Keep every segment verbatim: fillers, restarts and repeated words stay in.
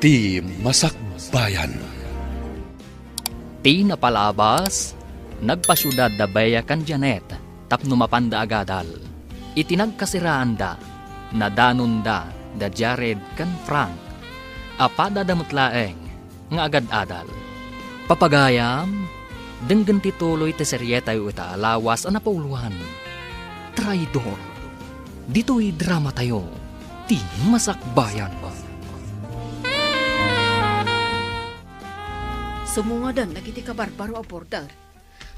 Ti Masakbayan. Ti napalabas, nagpasiudad da Bea ken Janet tapno mapanda agadal. Iti nagkasiraanda, nadanonda da Jared ken Frank. Apadada met laeng nga agad-adal. Papagayam, denggen ti tuloy ti serietayo ita a lawas a napauluan, Traidor. Ditoy dramatayo, Ti Masakbayan. Sumungoden dagiti kabarbaro a border.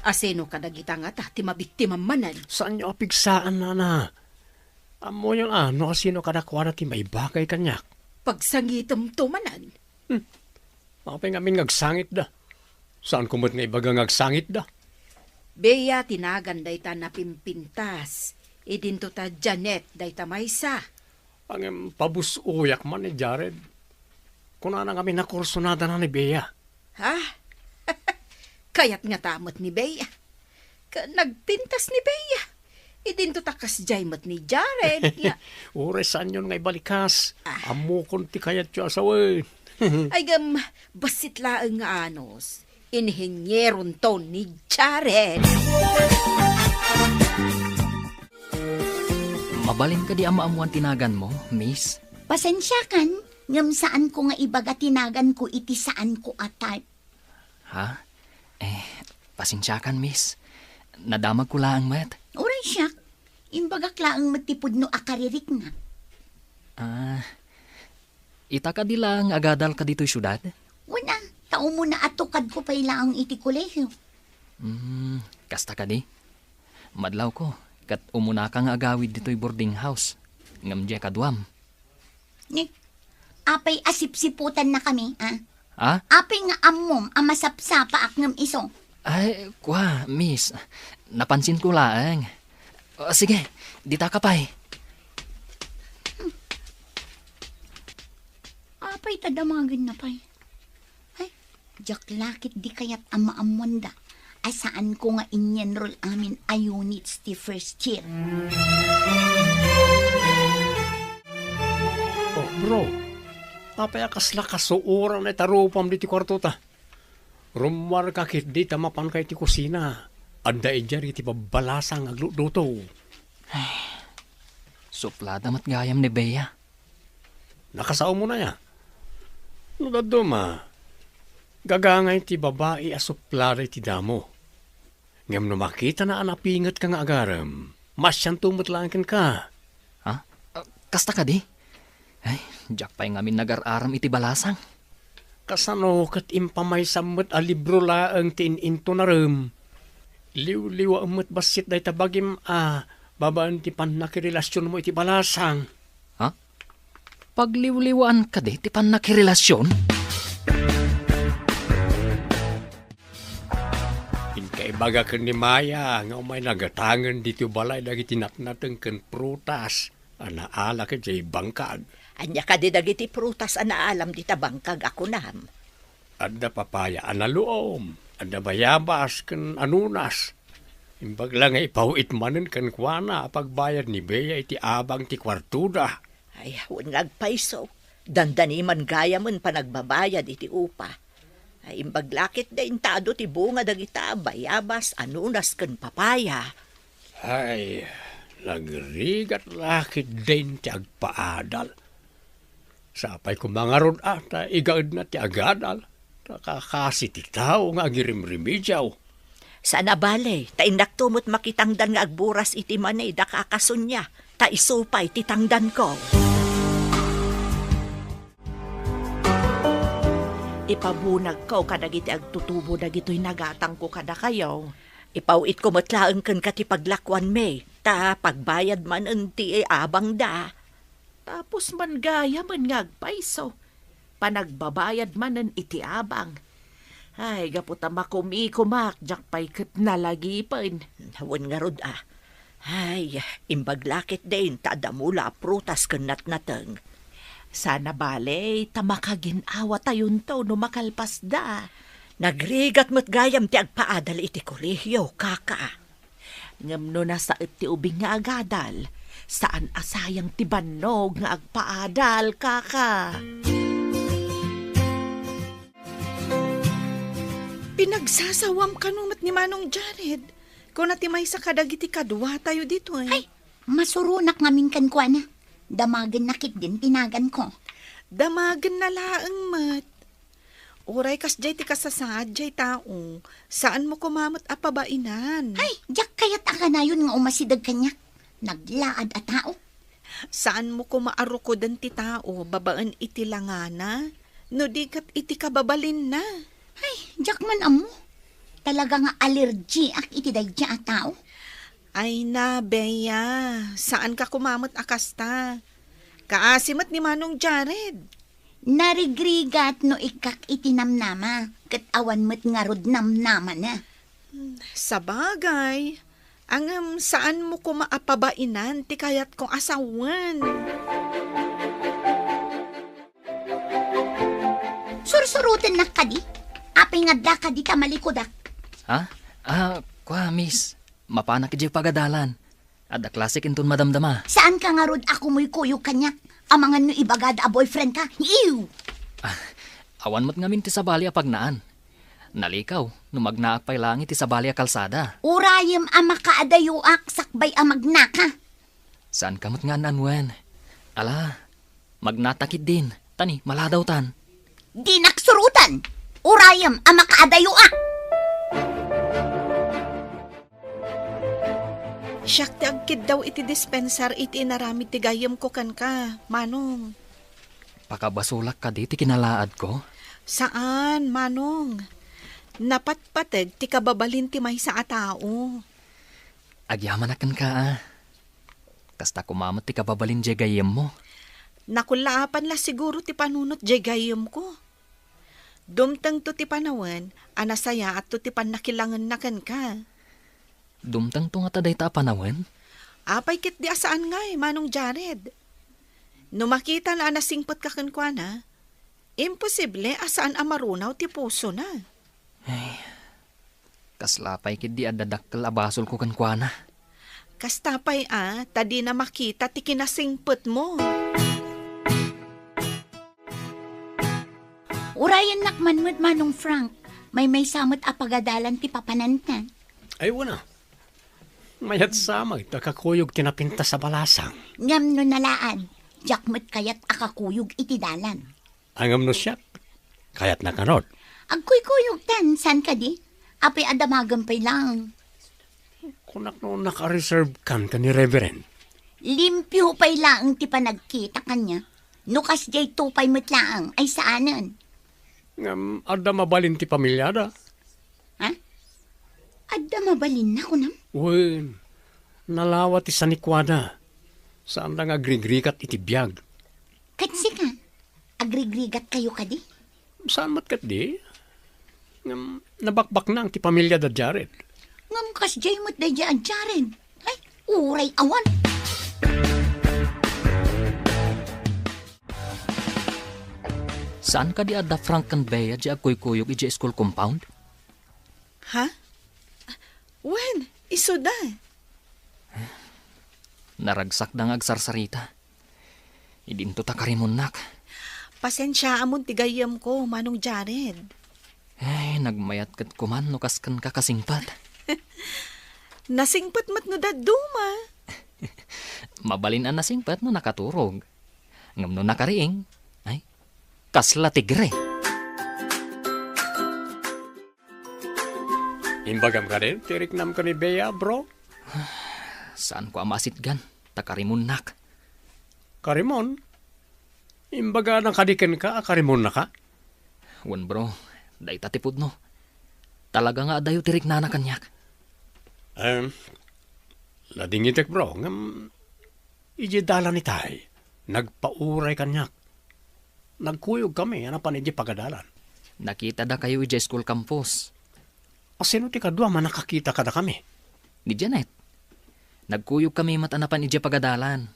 Asino kadagita ngata ti mabiktima manen? Saanyo a pigsaan, nana. Ammoyon a no asino kadakuada ti maibagay kaniak. Pagsangitemto manen. Hmm. Apay ngamin nga agsangitda? Saanko met nga ibaga nga agsangitda? Bea ti nagan dayta napimpintas. Idinto ta Janet dayta maysa. Ngem pabus-oyak man ni Jared. Kunana ngamin a kursunadana ni Bea. Ha? Kayat ngata met ni Bea. Ka-, nagpintas ni Bea. Idinto ta kasdiay met ni Jared. Ya. Uray saanyon nga ibalikas. Ah. Ammokon ti kayatyo a sawen. Ay, ngem, bassit laeng nga anus. Inhinieronto ni Jared. Mabalin kadi a maammuan ti naganmo, miss? Pasensiakan, ngem saanko nga ibaga ti naganko iti saanko a type. Ha? Eh, pasensiakan, miss. Nadamagko laeng met. Uray siak. Imbagak laeng met ti pudno a kaririknak. Ah, ita kadi laeng agadalka ditoy siudad? Wen a, ta umuna a tukadko pay laeng iti kolehio. Hmm, kasta kadi? Madlawko, ket umunaka nga agawid ditoy boarding house. Ngem diay kaduam. Ni, apay a sipsiputannakami, a? Ha? Apay nga ammom a masapsapaak ngem isu? Ay, kua, miss. Napansinko laeng. O, sige, ditaka pay. Apay ta damagenna pay? Ay, diak la ketdi kayat a maammoanda a saanko nga inyenrol amin a units ti first year. Oh, bro, apay a kasla kasuoran ita rupam ditoy kuartota? Rummuarka ketdi ta mapanka iti kusina. Adda idiay dagiti babbalasang nga aglutluto. Ay, suplada met gayam ni Bea. Nakasaomo na ya. No dadduma, gagangay ti babai a suplada iti damo. Ngem no makitana a napingetka nga agarem, maasianto met laeng kenka. Ha? Ah, kasta kadi? Ay, diak pay ngamin nagar-aram iti balasang. Kasano ket impamaysam met a libro laeng ti in-intonarem? Liwliwaem met bassit dayta bagim a babaen ti pannakirelasionmo iti balasang. Ha? Pagliwliwaan kadi ti pannakirelasion? Inkaibaga ken ni Maya nga umay nagatangen ditoy balay dagiti natnateng ken prutas a naalak idiay bangkag. Ania kadi dagiti prutas a naalam dita bangkag a kunam? Adda papaya a naluom, adda bayabas ken anunas. Imbag la nga ipaw-it manen kenkuana a pagbayad ni Bea iti abang ti kuartoda. Ay, wen nga agpayso, dandani man gayamen panagbabayad iti upa. Ay, imbag la ketdi inta adu ti bunga dagita bayabas, anunas ken papaya. Ay, nagrigat la ketdin ti agpaadal. Sapay koma ngarud a ta igaedna ti agadal, ta kakasi ti tao nga agirimrimidiaw. Saan a bale, ta innakto met makitangdan nga agburas iti mani da kakasunia, ta isu pay ti tangdanko. Ipabunagko kadagiti agtutubo dagitoy nagatangko kadakayo. Ipaw-itko met laeng kenka ti paglakuanmi, ta pagbayad manen ti abangda. Tapos man gayamen nga agpayso, panagbabayad manen iti abang. Ay, gapu ta makumikumak, diak pay ket nalagipen. Wen ngarud a. Ay, imbag la ketdin ta adda mula a prutas ken natnateng. Saan a bale, ta makagin-awatayonto no makalpasda. Nagrigat met gayam ti agpaadal iti kolehio, kaka. Ngem no nasaet ti ubing nga agadal, saan a sayang ti bannog nga agpaadal, kaka. Nagsasawam kano met ni Manong Jared? Kuna ti maysa kadagiti kaduatayo ditoy. Ay, masuronak ngamin kenkuana. Damagenna ketdin ti naganko. Damagenna laeng met. Uray kasdiay ti kasasaad diay tao, saanmo koma met a pabainan. Ay, diak kayat a kanayon nga umasideg kaniak. Naglaad a tao. Saanmo koma a rukoden ti tao babaen iti langana, no di ket iti kababalinna. Ay, diak man ammo. Talaga nga alergiak iti daydiay a tao. Ay na, Bea, saanka koma met a kasta. Kaasi met ni Manong Jared. Narigrigat no ikkak iti namnama, ket awan met ngarud namnamana. Sabagay, ngem saanmo koma a pabainan ti kayatko a sawen. Sursurotennak kadi? Apay nga adda kadi ta malikudak? Ha? Ah, kua, miss. Mapanak idiay pagadalan. Adda klasek inton madamdama. Saanka ngarud a kumuykuyog kaniak? Amangan no ibagada a boyfriend ka? Ew! Ah, awan met ngamin ti sabali a pagnaan. Nalikaw no magnaak pay laeng iti sabali a kalsada. Urayem a makaadayoak sakbay a magnaka. Saanka met nga an-anuen? Ala, magnata ketdin, ta ni, maladawtan. Dinak suroten! Urayem a makaadayoak! Siak ti agkiddaw iti dispensar iti inaramid ti gayyemko kenka, Manong. Pakabasolak kadi ti kinalaadko? Saan, Manong. Napatpateg ti kababalin ti maysa a tao. Agyamanak kenka, a. Kasta koma met ti kababalin diay gayyemmo. Nakullaapan la siguro ti panunot diay gayyemko. Dumtengto ti panawen a nasayaatto ti pannakilangenna kenka. Dumtengto ngata dayta a panawen? Apay ketdi a saan ngay, Manong Jared? No makitana a nasingpetka kenkuana, imposible a saan a marunaw ti pusona. Ay, kasla pay ketdi adda dakkel a basolko kenkuana. Kasta pay a, ta dina makita ti kinasingpetmo. Urayennak man met, Manong Frank. Maymaysa met a pagadalan ti papanantan. Ay, wen a. Mayat sa met a kakuyog ti napintas a balasang. Ngem no nalaad, diak met kayat a kakuyog iti dalan. Ngem no siak, kayatnak ngarud. Agkuykuyogtan, saan kadi? Apay a damagem pay laeng. Kunak no naka-reserve kan ken ni Reverend. Limpio pay laeng ti panagkita kaniak. No kasdiay to pay met laeng, ay saanen. Ngem adda mabalin ti pamiliada. Ha? Adda mabalinna, kunam? Wen, nalawa ti sanikuada. Saanda nga agrigrigat iti biag. Ket sika, agrigrigatkayo kadi? Saan met ketdi? Ngem nabakbaknang ti pamiliada Jared. Ngem kasdiay met daydiay a Jared. Ay, uray awan. Saan kadi adda Frank ken Bea diay agkuykuyog idiay school compound? Ha? Wen, isuda. Naragsakda nga agsarsarita. Idinto ta karimonnak. Pasensiaamon ti gayyemko, Manong Jared. Ay, nagmayat ket kuman no kas kenka kasingpet. Nasingpet met no dadduma. Mabalin a nasingpet no nakaturog. Ngem no nakariing, ay, kasla tigre. Imbagam kadin ti riknam ken ni Bea, bro? Saanko a maasitgan, ta karimonnak. Karimon? Imbagana kadi kenka a karimonnaka? Wen, bro, dayta ti pudno. Talaga nga adayo ti riknana kaniak. Em, nadingitek, bro, ngem idiay dalan itay, nagpauray kaniak. Nagkuyogkami a napan idiay pagadalan. Nakitadakayo idiay school campus. A, sino ti kaduam a nakakita kadakami? Ni Janet. Nagkuyogkami met a napan idiay pagadalan.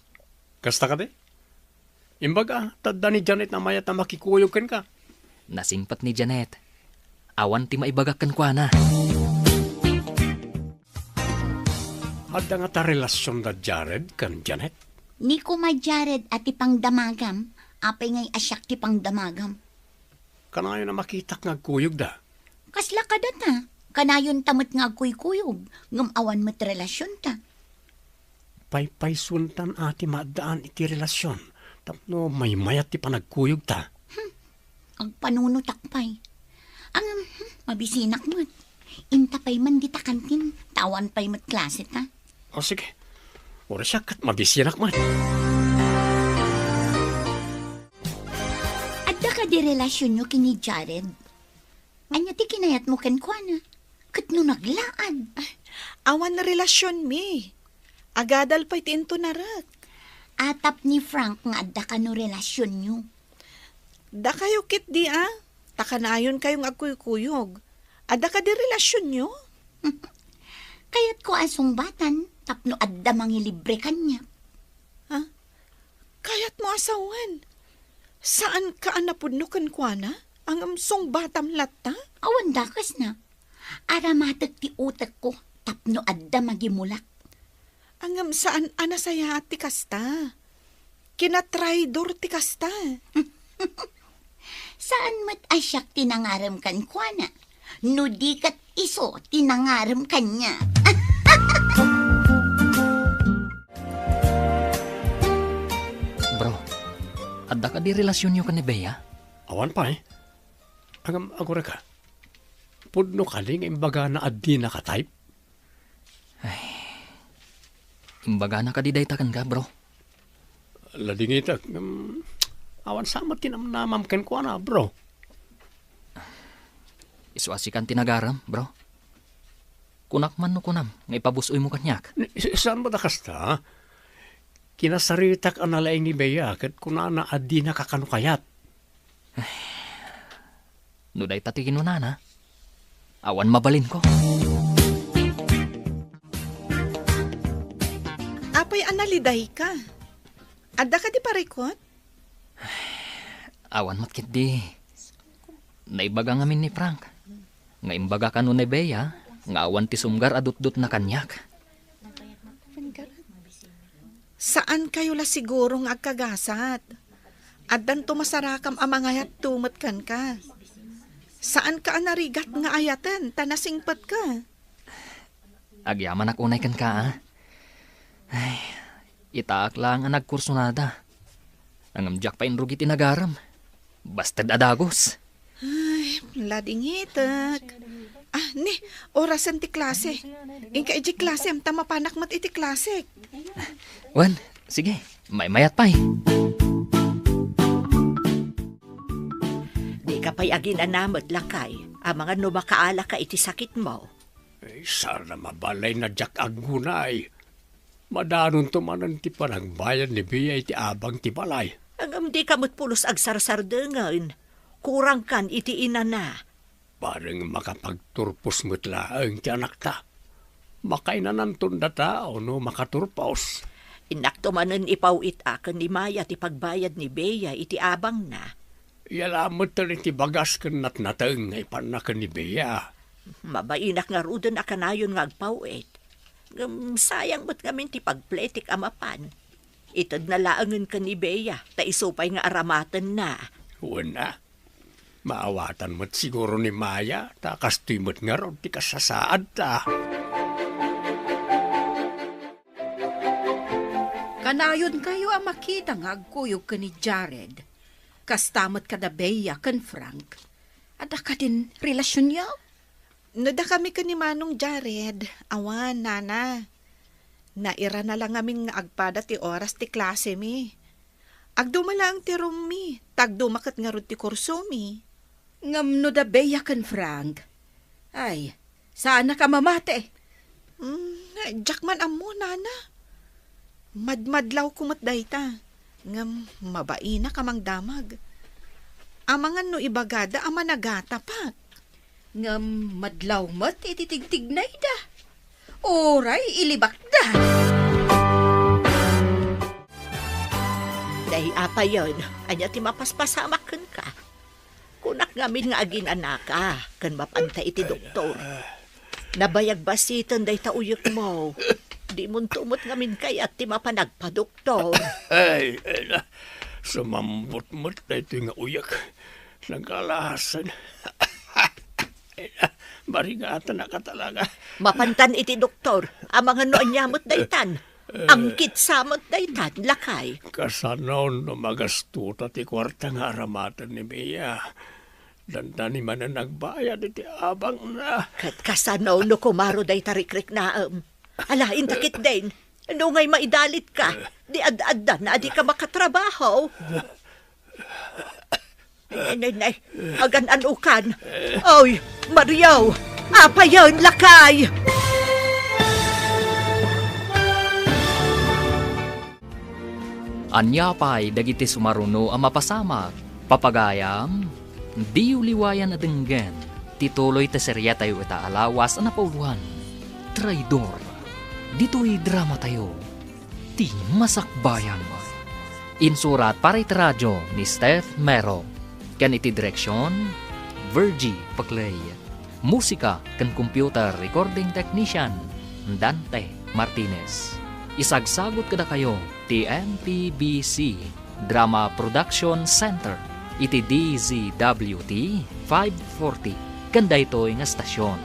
Kasta kadi? Imbaga, ta adda ni Janet a mayat a makikuyog kenka. Nasingpet ni Janet. Awan ti maibagak kenkuana. Adda ngata relasionda Jared ken Janet? Ni koma Jared a ti pangdamagam, apay ngay a siak ti pangdamagam? Kanayon a makitak nga agkuyogda. Kasla kadata, kanayonta met nga agkuykuyog, ngem awan met relasionta. Paypaysuentan a ti maaddaan iti relasion tapno maymayat ti panagkuyogta. Hmm, agpanunotak pay. Ngem, hmm, mabisinak met. Inta pay man dita kantin, ta awan pay met klaseta. O sige, uray siak ket mabisinak met. Adda kadi relasionyo ken ni Jared? Ania ti kinayatmo kenkuana? Ket no naglaad? Awan relasionmi. Agadal pay ti intunarek. Atap ni Frank nga adda kano relasionyo. Dakayo ketdi a, ta kanayonkayo nga agkuykuyog. Adda kadi relasionyo? Kayatko a sungbatan tapno adda mangilibre kaniak. Ha? Kayatmo a sawen? Saanka a napudno kenkuana? Ngem sungbatam latta? Awan dakesna. Aramatek ti utekko tapno adda magimulak. Ngem saan a nasayaat ti kasta. Kinatraidor ti kasta. Saan met a siak ti nangarem kenkuana, no di ket isu ti nangarem kaniak. Bro, adda kadi relasionyo ken ni Bea? Awan pay. Ngem agurayka, pudno kadi nga imbagana a dinaka type? Ay, imbagana kadi dayta kenka, bro? Ladingitek, ngem awan sa met ti namnamam kenkuana, bro. Isu a sikan ti nagarem, bro. Kunak man no kunam nga ipabus-oymo kaniak. Ni-, si-, saan met a kasta? Kinasaritak a nalaing ni Bea ket kunana a dinaka kano kayat. No dayta ti kinunana, awan mabalinko. Apay a nalidayka? Adda kadi parikut? Awan met ketdi. Naibaga ngamin ni Frank nga imbaga kano ni Bea nga awan ti sumgar a dutdotna kaniak. Saankayo la siguro nga agkagasat. Addanto masarakam a mangayatto met kenka. Saanka a narigat nga ayaten ta nasingpetka. Agyamanak unay kenka, a. Ay, itaak laeng a nagkursunada. Ngem diak pay inrugi ti nagarem. Basted a dagus. Ay, ladingitek. Ah, ni, orasen ti klase. Inka idiay klasem ta mapanak met iti klasek. Wen, sige, maymayat pay. Dika pay aginana met, lakay, amangan no makaalaka iti sakitmo. Ay, saan a mabalin a diak aggunay. Madanonto manen ti panagbayad ni Bea iti abang ti balay. Ngem dika met pulos agsarsardengen. Kurangkan iti inana. Bareng makapagturpos met laeng ti anakta. Makainananton data no makaturpos. Innakto manen ipaw-it a ken ni Maya ti pagbayad ni Bea iti abangna. Yalametten iti bagas ken natnateng nga ipanna ken ni Bea. Mabainak ngaruden a kanayon nga agpaw-it. Ngem sayang met ngamin ti pagpletik a mapan. Itedna laengen ken ni Bea, ta isu pay nga aramatenna. Wen a, maawatan met siguro ni Maya, ta kastoy met ngarud ti kasasaadta. Kanayonkayo a makita nga agkuyog ken ni Jared. Kasta met kada Bea ken Frank. Adda kadin relasionyo? No dakami ken ni Manong Jared, awan, nana. Nairana la ngamin nga agpada ti oras ti klasemi. Agduma laeng ti roommi, ta agduma ket ngarud ti kursomi. Ngem no da Bea ken Frank, ay, saannak a mamati. Mm, diak man ammo, nana. Madmadlawko met dayta, ngem mabainak a mangdamag. Amangan no ibagada a managatapak. Ngem madlaw met iti tigtignayda. Uray ilibakda. Day, apayen, ania ti mapaspasamak kenka? Kunak ngamin nga aginanaka ken mapanta iti doktor. Nabayag basiten dayta uyekmo. Dimonto met ngamin kayat ti mapan agpadoktor. Ay, ay na. Sumambot met daytoy nga uyek. Nagkalasan. Marigatanaka talaga. Mapantan iti doktor, amangan no ania met daytan. Angkit sa met daytan, lakay. Kasano no magastuta ti kuarta nga aramaten ni Bea? Dandani manen agbayad iti abangna. Ket kasano no kumaro dayta rikriknaem? Ala, inta ketdin. No ngay maidalitka, di ad-addan a dika makatrabaho. Nay, nay, nay. Agan-anukan. Oy, Mario! Apayen, lakay! Ania pay dagiti sumaruno a mapasamak? Papagayam, diyo liwayan a denggen ti tuloy ti serietayo ita a lawas a napauloan, Traidor. Ditoy dramatayo, Ti Masakbayan. Insurat para iti radio ni Steph Mero, ken iti direksion, Virgie Paclay. Musika ken computer recording technician, Dante Martinez. Isagsagut kadakayo ti M P B C Drama Production Center iti D Z W T five forty ken daytoy nga estasion.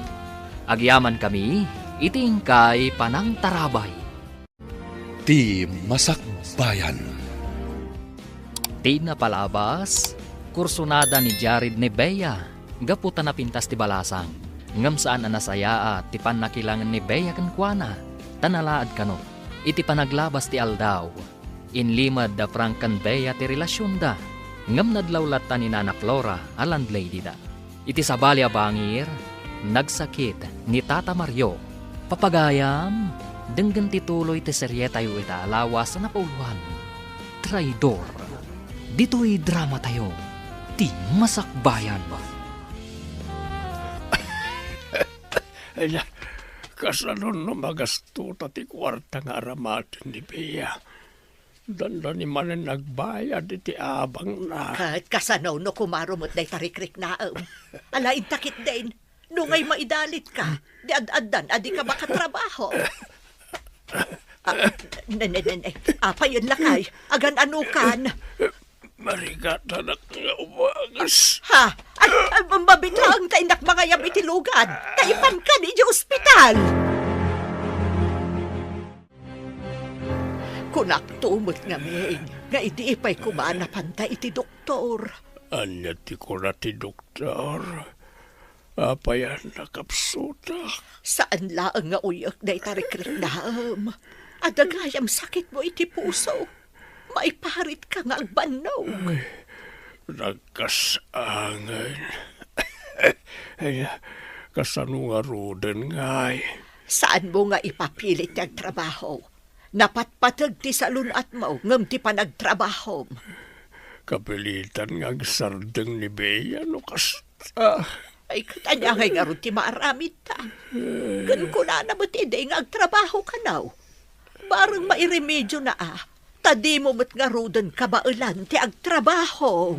Agyamankami iti inkay panangtarabay. Ti Masakbayan. Ti napalabas, kursunada ni Jared ni Bea gapu ta napintas ti balasang. Ngem saan a nasayaat ti pannakilangen ni Bea kenkuana, ta nalaad kano. Iti panaglabas ti aldaw, inlimed da Frank ken Bea ti relasionda, ngem nadlaw latta ni Nana Flora a landladyda. Iti sabali a bangir, nagsakit ni Tata Mario. Papagayam, denggen ti tuloy ti serietayo ita a lawas a napauloan, Traidor. Ditoy dramatayo, Ti Masakbayan. Ay, kasano no magastuta ti kuarta nga aramaten ni Bea? Dandani manen nagbayad iti abangna. Ket kasano no kumaro met dayta rikriknaem? Ala, inta ketdin. No ngay maidalitka, di ad-addan a dika makatrabaho. Ah, ne, ne, ne, ne. Apayen, lakay. Agan-anukan. Marigatanak nga umanges. Ha? Ay, ay, mabitaeng ta innak mangayab iti lugad. Ta ipankan iti ospital. Kunakto met ngamin nga idi pay koma napanta iti doktor. Ania ti kuna ti doktor? Apay a nakapsutak? Saan laeng nga uyek dayta rikriknaem. Adda gayam sakitmo iti puso. Maiparitka nga agbannog. Ay, nagkasangen. Ay, kasano ngaruden ngay? Saanmo nga ipapilit ti agtrabaho? Napatpateg ti salun-atmo ngem ti panagtrabahom. Kapilitan nga agsardeng ni Bea no kasta. Ay, ket ania ngay ngarud ti maaramidta? Ken kunana met idi nga agtrabaho kano. Bareng mairemedio na a, ta dimo met ngaruden kabaelan ti agtrabaho.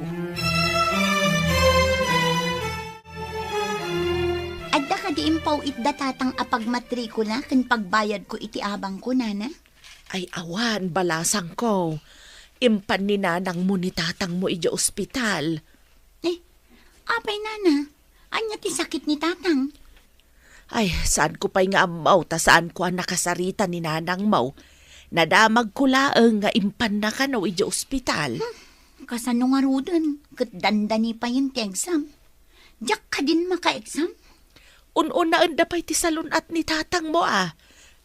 Adda kadi impaw-itda tatang a pagmatrikula ken pagbayadko iti abangko, nana? Ay, awan, balasangko. Impan ni nanangmo ni tatangmo idiay ospital. Eh, apay, nana? Ania ti sakit ni tatang? Ay, saanko pay nga ammo ta saanko a nakasarita ni nanangmo. Nadamagko laeng nga impanna kano idiay ospital. Hmm, kasano ngaruden? Ket dandani payen ti exam. Diak kadin maka-exam? Un-unaenda pay ti salun-at ni tatangmo a.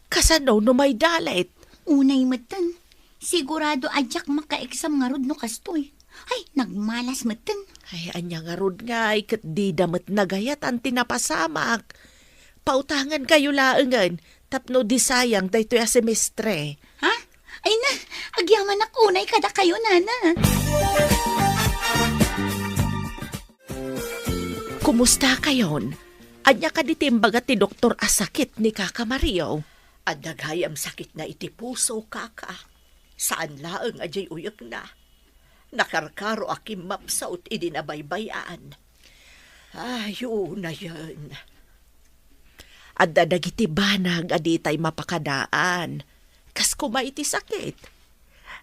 Kasano no maidalit? Unay metten. Sigurado a diak maka-exam ngarud no kastoy. Ay, nagmalas metten. Ay, ania ngarud ngay, ket dida met nagayatan ti napasamak. Pautangankayo laengen tapno disayang daytoy a semestre. Ha? Ay na, agyamanak unay kadakayo, nana. Kumustakayon? Ania kadi ti imbaga ti doktor a sakit ni Kaka Mario? Adda gayam sakitna iti puso, Kaka. Saan laeng a diay uyekna. Nakarkaro a kimmapsut idi nabaybay-an. Ay, unayen. Adda dagiti banag a ditay mapakadaan. Kas koma iti sakit.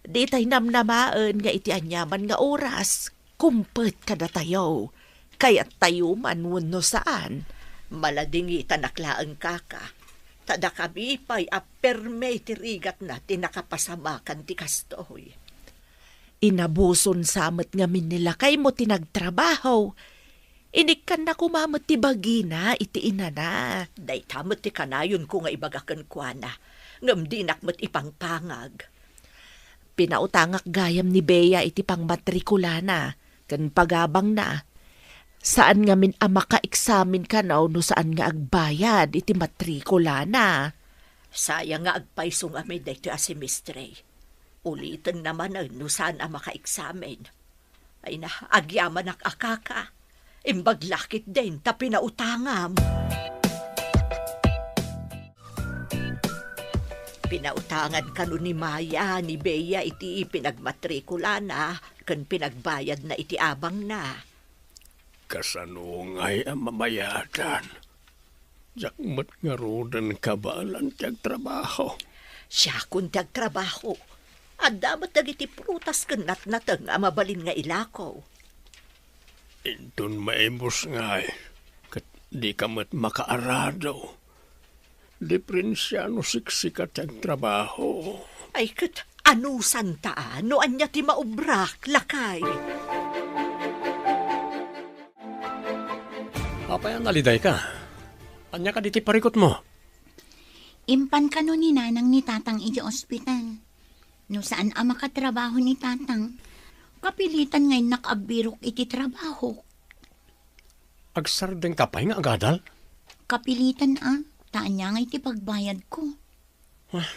Ditay namnamaen nga iti aniaman nga oras, kumpet kadatayo. Kayattayo man wenno saan. Maladingitanak laeng, kaka, ta dakami pay a perme ti rigatna ti nakapasamakan ti kastoy. Inabuson sa met ngamin ni lakaymo ti nagtrabaho. Inikkanna koma met ti bagina iti inana. Dayta met ti kanayonko nga ibaga kenkuana, ngem dinak met ipangpangag. Pinautangak gayam ni Bea iti pangmatrikulana ken pagabangna. Saan ngamin a makaeksamen kano no saan nga agbayad iti matrikulana. Sayang nga agpayso ngamin daytoy a semestre. Ulitenna manen no saan a makaeksamen. Ay na, agyamanak a kaka. Imbag la ketdin ta pinautangam. Pinautangan kano ni Maya ni Bea iti pinagmatrikulana ken pinagbayadna iti abangna. Kasano ngay a mamayadan? Diak met ngaruden kabaelan ti agtrabaho. Siakon ti agtrabaho. Adda met dagiti prutas ken natnateng a mabalin nga ilako. Inton maibus ngay, ket dika met makaarado. Diferensia no siksika ti agtrabaho. Ay, ket anusanta a no ania ti maubrak, lakay? Apay a nalidayka? Ania kadi ti parikutmo? Impan kano ni Nanang ni Tatang iti ospital. No saan a makatrabaho ni Tatang, kapilitan nga innak agbirok iti trabaho. Agsardengka pay nga agadal? Kapilitan a, ta ania ngay ti pagbayadko? Ah,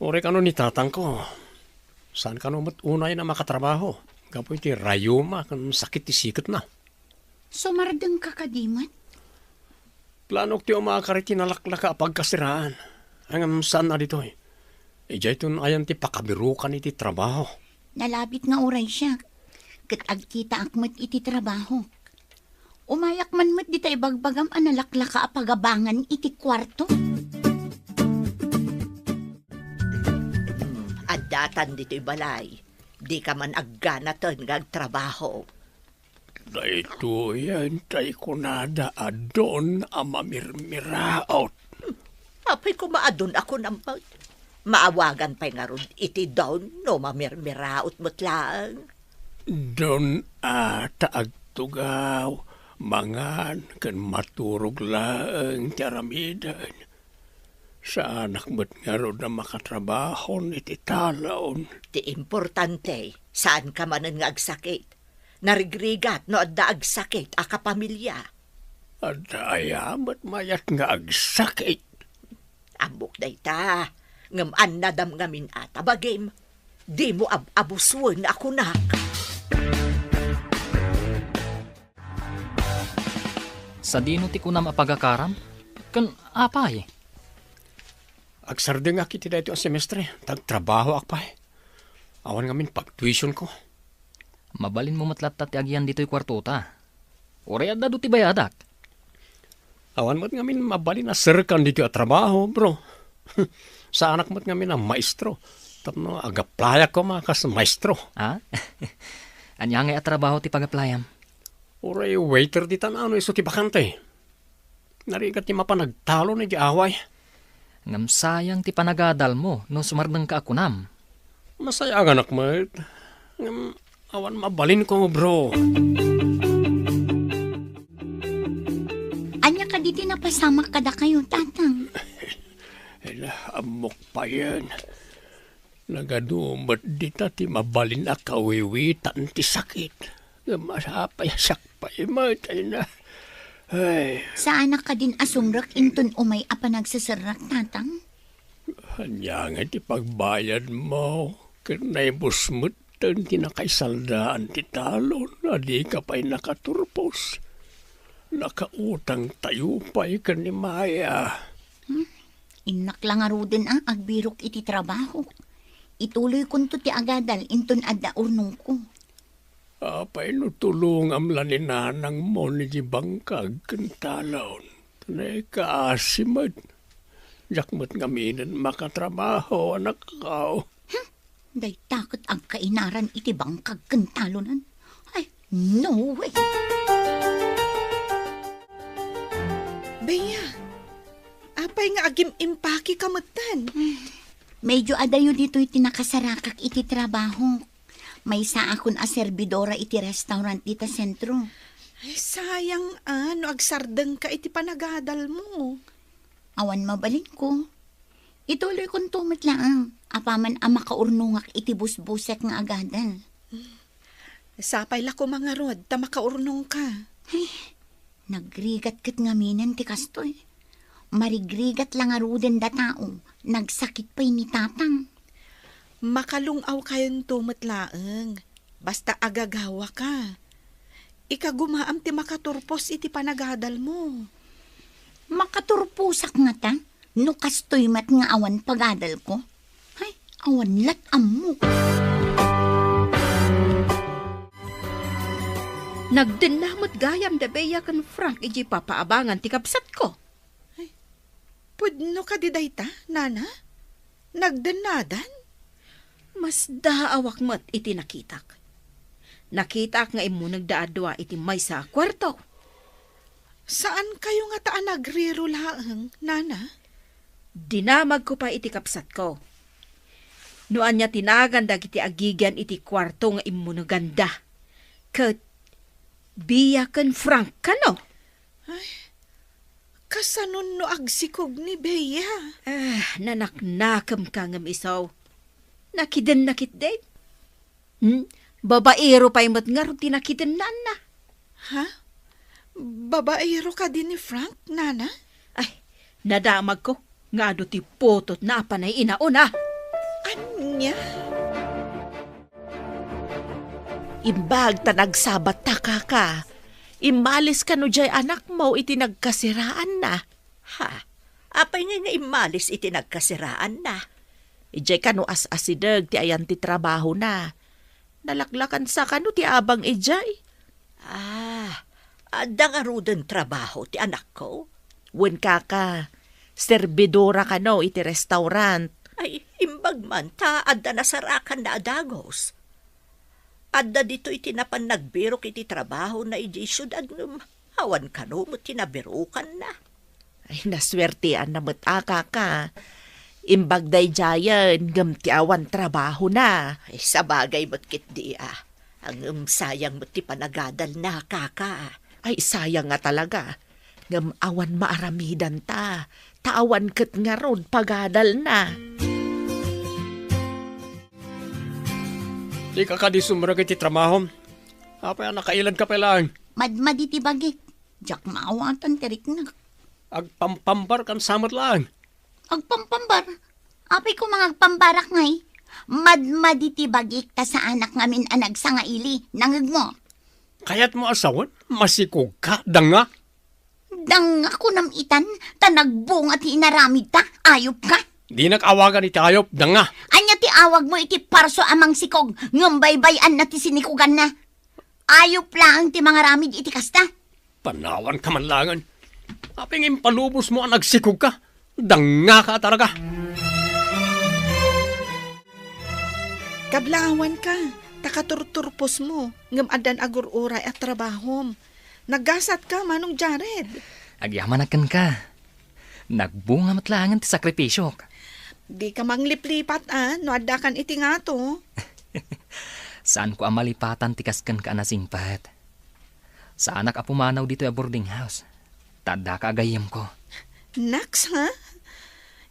uray kano ni tatangko, saan kano met unay a makatrabaho gapu iti rayuma ken sakit ti siketna. Sumardengka kadi met? Planok ti umakar iti nalaklaka a pagkasiraan, ngem saan a ditoy. Idiayton ayan ti pakabirokan iti trabaho. Nalabit nga uray siak, ket agkitaak met iti trabaho. Umayak man met dita ibagbagam a nalaklaka a pagabangan iti kuarto. Hmm, addatan ditoy balay. Dika man agganaten nga agtrabaho. Daytoyen tay kunada a don a mamirmiraot. Apay koma a don a kunam met? Maawagan pay ngarud iti don no mamirmiraot met laeng? Don a ta agtugaw, mangan, ken maturog laeng ti aramiden. Saanak met ngarud a makatrabahon iti talon. Ti importante, saanka manen nga agsakit. Narigrigat no adda agsakit a kapamilya. Adda aya met mayat nga agsakit? Ammok dayta, ngem annadam ngamin a ta bagim, dimo ab-abusen a kunak. Sadino ti kunam a pagakaram? Ken apay? Agsardengak iti daytoy a semestre, ta agtrabahoak pay. Awan ngamin pagtuitionko. Mabalinmo met latta ti agian ditoy kuartota. Uray adda adu ti bayadak. Awan met ngamin mabalin a serkan ditoy a trabaho, bro. Saanak met ngamin a maestro. Tapno agaplayak koma kas maestro. Ha? Ania ngay a trabaho ti pagaplayam? Uray waiter ditan no isu ti bakante. Narigat ti mapan agtalon iti away. Ngem sayang ti panagadalmo no sumardengka a kunam. Masayaganak met. Ngem awan mabalinko, bro. Ania kadi ti napasamak kadakayo, Tatang? Ela, ammok payen. Nagadu met dita ti mabalin a kawiwitan ti sakit. Ngem apay a siak pay met, ay na. Ay. Saanak kadin a sumrek inton umay a panagseserrak, Tatang? Ania ngay ti pagbayadmo? Ket naibus metten ti nakaisaldaan ti talon a dika pay nakaturpos. Nakautangtayo pay ken ni Maya. Hmm? Innak la ngaruden a agbirok iti trabaho. Ituloykonto ti agadal inton adda urnongko. Apay no tulongam la ni nanangmo iti bangkag ken talon? Naikaasi met. Diak met ngaminen makatrabaho, anakko. Hmm? Dayta ket agkainaran iti bangkag ken talonan. Ay, no way! Bea, apay nga agim-impake ka metten? Medyo adayo ditoy ti nakasarakak iti trabaho. Maysaakon a serbidora iti restaurant dita sentro. Ay, sayang, ah, no agsardengka iti panagadalmo. Awan mabalinko. Ituloykonto met laeng, apaman a makaurnongak iti busbusek nga agadal. Sapay la koma ngarud ta makaurnongka. Ay, nagrigat ket ngaminen ti kastoy. Marigrigat la ngaruden da tao, nagsakit pay ni tatang. Makalung-awkayonto met laeng, basta agagawaka. Ikagumaam ti makaturpos iti panagadalmo. Makaturposak ngata no kastoy met nga awan pagadalko? Ay, awan lat ammok. Nagdenna met gayam da Bea ken Frank idiay papaabangan ti kabsatko. Ay, pudno kadi dayta, nana? Nagdennadan? Masdaawak met iti nakitak. Nakitaak nga immunegda a dua iti maysa a kuarto. Saankayo ngata a nagriro laeng, nana? Dinamagko pay iti kabsatko. No ania ti nagan dagiti agigian iti kuarto nga immuneganda. Ket Bea ken Frank kano? Ay, kasanon no agsikog ni Bea? Ah, nanaknakemka ngem isu. Nakidenna ketdi. Hmm? Babaero pay met ngarud ti nakidennaanna. Ha? Babaero kadi ni Frank, nana? Ay, nadamagko nga adu ti putotna a panay inauna. Ania? Imbag ta nagsabatta, kaka. Immalis kano diay anakmo iti nagkasiraanna? Ha? Apay ngay nga immalis iti nagkasiraanna? Idiay kano as-asideg ti ayan ti trabahona. Nalaklakansa kano ti abang idiay? Ah, adda ngaruden trabaho ti anakko? Wen, kaka, serbidora kano iti restaurant. Ay, imbag man ta adda nasarakanna a dagus. Adda ditoy ti napan nagbirok iti trabahona idiay siudad ngem awan kano met ti nabirokanna. Ay, nasuerteanna met a, kaka. Imbag daydiayen ngem ti awan trabahona. Ay, sabagay met ketdi a. Ngem sayang met ti panagadalna, kaka. Ay, sayang nga talaga. Ngem awan maaramidanta, ta awan ket ngarud pagadalna. Dika kadi sumrek iti trabahom? Apay a nakailadka pay laeng? Madmadi ti bagik. Diak maawatan ti riknak. Agpampambar kan samet laeng. Agpampambar? Apay koma nga agpambarak ngay? Madmadi ti bagik ta saanak ngamin a nagsangaili. Nangngegmo? Kayatmo a sawen? Masikogka, danga. Danga kunam itan, ta nagbunga ti inaramidta, ayupka. Dinak awagan iti ayup, danga. Ania ti awagmo iti parso a mangsikog, ngem baybay-anna ti sinikoganna? Ayup laeng ti mangaramid iti kasta. Panawanka man laengen. Apay nga impalubosmo a nagsikogka? Dangngaka a talaga. Kablaawanka, ta katurturposmo, ngem addan agur-uray a trabahom. Naggasatka, Manong Jared. Agyamanak kenka. Nagbunga met laengen ti sakripisiok. Dika mangliplipat a no addakan iti ngato. Saanko a malipatan ti kas kenka a nasingpet. Saanak a pumanaw ditoy a boarding house, ta addaka a gayyemko. Naks, ha?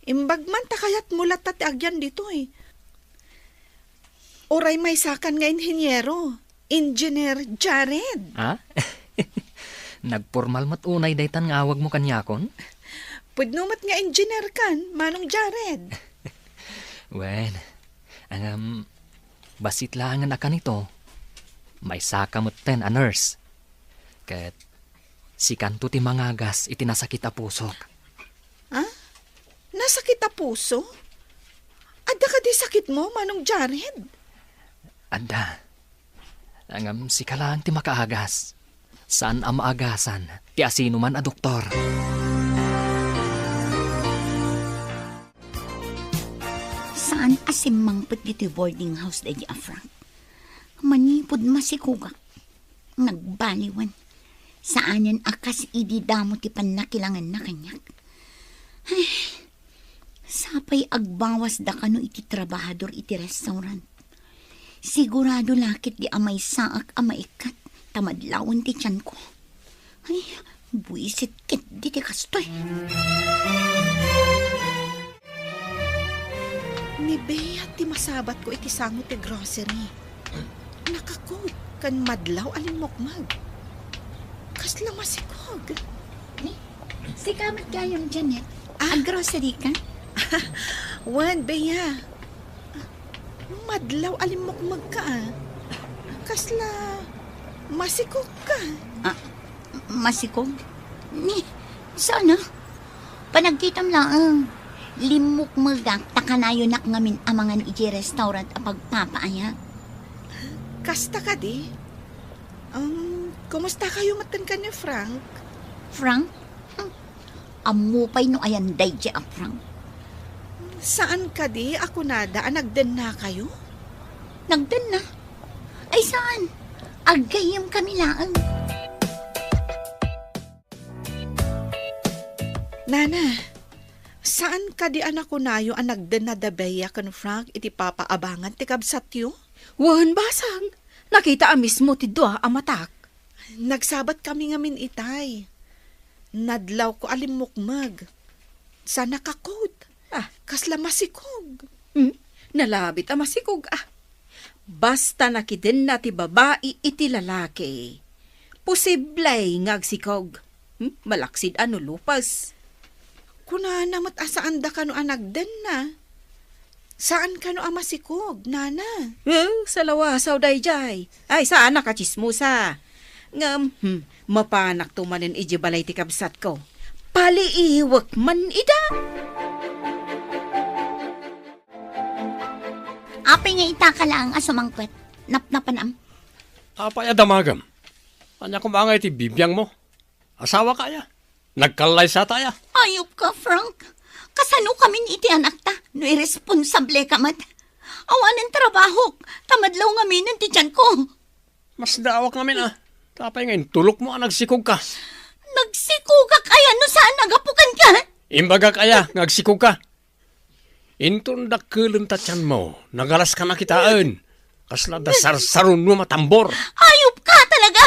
Imbag man ta kayatmo latta ti agyan ditoy. Uray maysakan nga inhiniero, Engineer Jared. Ha? Nagpormal met unay daytan nga awagmo kaniakon? Pudno met nga engineer kan, Manong Jared. Wen, ngem, bassit laengen a kanito, maysaka metten a nurse. Ket sikanto ti mangagas iti nasakit a pusok. Ha? Nasakit a puso? Adda kadi sakitmo, Manong Jared? Adda. Ngem sika laeng ti makaagas. Saan a maagasan ti asinoman a doktor. Saan a simmangpet ditoy boarding house daydi a Frank. Manipud masikogak, nagbaliwen. Saanen a kas idi damo ti pannakilangenna kaniak. Ay, sapay agbawasda kano iti trabahador iti restaurant. Sigurado la ketdi a maysaak a maikkat ta madlawen ti tianko. Ay, buisit ketdi ti kastoy. Ni Bea ti masabatko iti sango ti grocery. Naka-coat ken madlaw a limmukmeg. Kasla masikog. Ni, sika met gayam, Janet. Ah? Ag-grocery ka? Wen, Bea. Madlaw a limmukmeg ka, ah. Kasla masikog ka. Ah, masikog? Ni, saan, ah? Panagkitam laeng. Limmukmegak ta kanayonak ngamin a mangan idiay restaurant a pagpapaayak. Kasta kadi? Um, kumusta kayo met kenka ni Frank? Frank? Hmm. Ammo pay no ayan daydi a Frank. Saan kadi a kunada a nagdennakayo? Nagdenna? Ay, saan? Aggayyem kami laeng. Nana, saan kadi a nakunayo a nagdenna da Bea ken Frank iti papaabangan ti kabsatyo? Wen, basang. Nakita a mismo ti dua a matak. Nagsabat kami ngamin itay. Nadlawko a limmukmeg. Sa naka-coat. Ah. Kasla masikog. Hmm? Nalabit a masikog, ah. Basta nakidenna ti babai iti lalaki, posible nga agsikog. Hmm? Malaksid a no lupes. Kunana met a saanda kano a nagdenna. Saan kano a masikog, nana? Eh, salawasaw daydiay. Ay, saanak a tsismosa. Ngem, hmm, mapanakto manen idiay balay ti kabsatko. Paliiwek man ida. Apay nga itaka laeng a sumangpet? Napnapanam? Apay a damagem? Ania koma nga iti bibiangmo? Asawaka aya? Nagkallaysata aya? Ayupka, Frank. Kasano kamin iti anakta no irresponsableka met? Awanen trabahok, ta madlaw ngaminen ti tianko. Masdaawak ngamin, ah. Apay nga intulokmo a nagsikogka? Nagsikogak aya no saan a gapu kenka? Imbagak aya nga agsikogka? Inton dakkelenta ti tianmo, nagalaska na kitaen. Kasla adda sarsaruno a matambor. Ayupka talaga!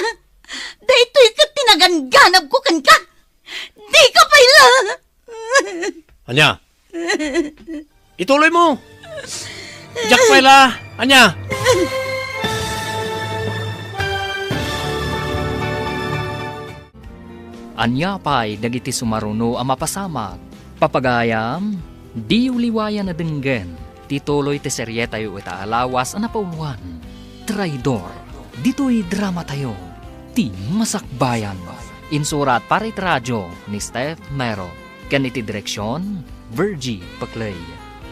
Daytoy ket ti nagangganabko kenka. Dika pay la! Ania? Ituloymo! Diak pay la! Ania? Ania pay dagiti sumaruno a mapasamak? Papagayam, diyo liwayan a denggen ti tuloy ti serietayo ita a lawas a napauluan, Traidor. Ditoy dramatayo, Ti Masakbayan. Insurat para iti radio ni Steph Mero. Ken iti direksion, Virgie Peclay.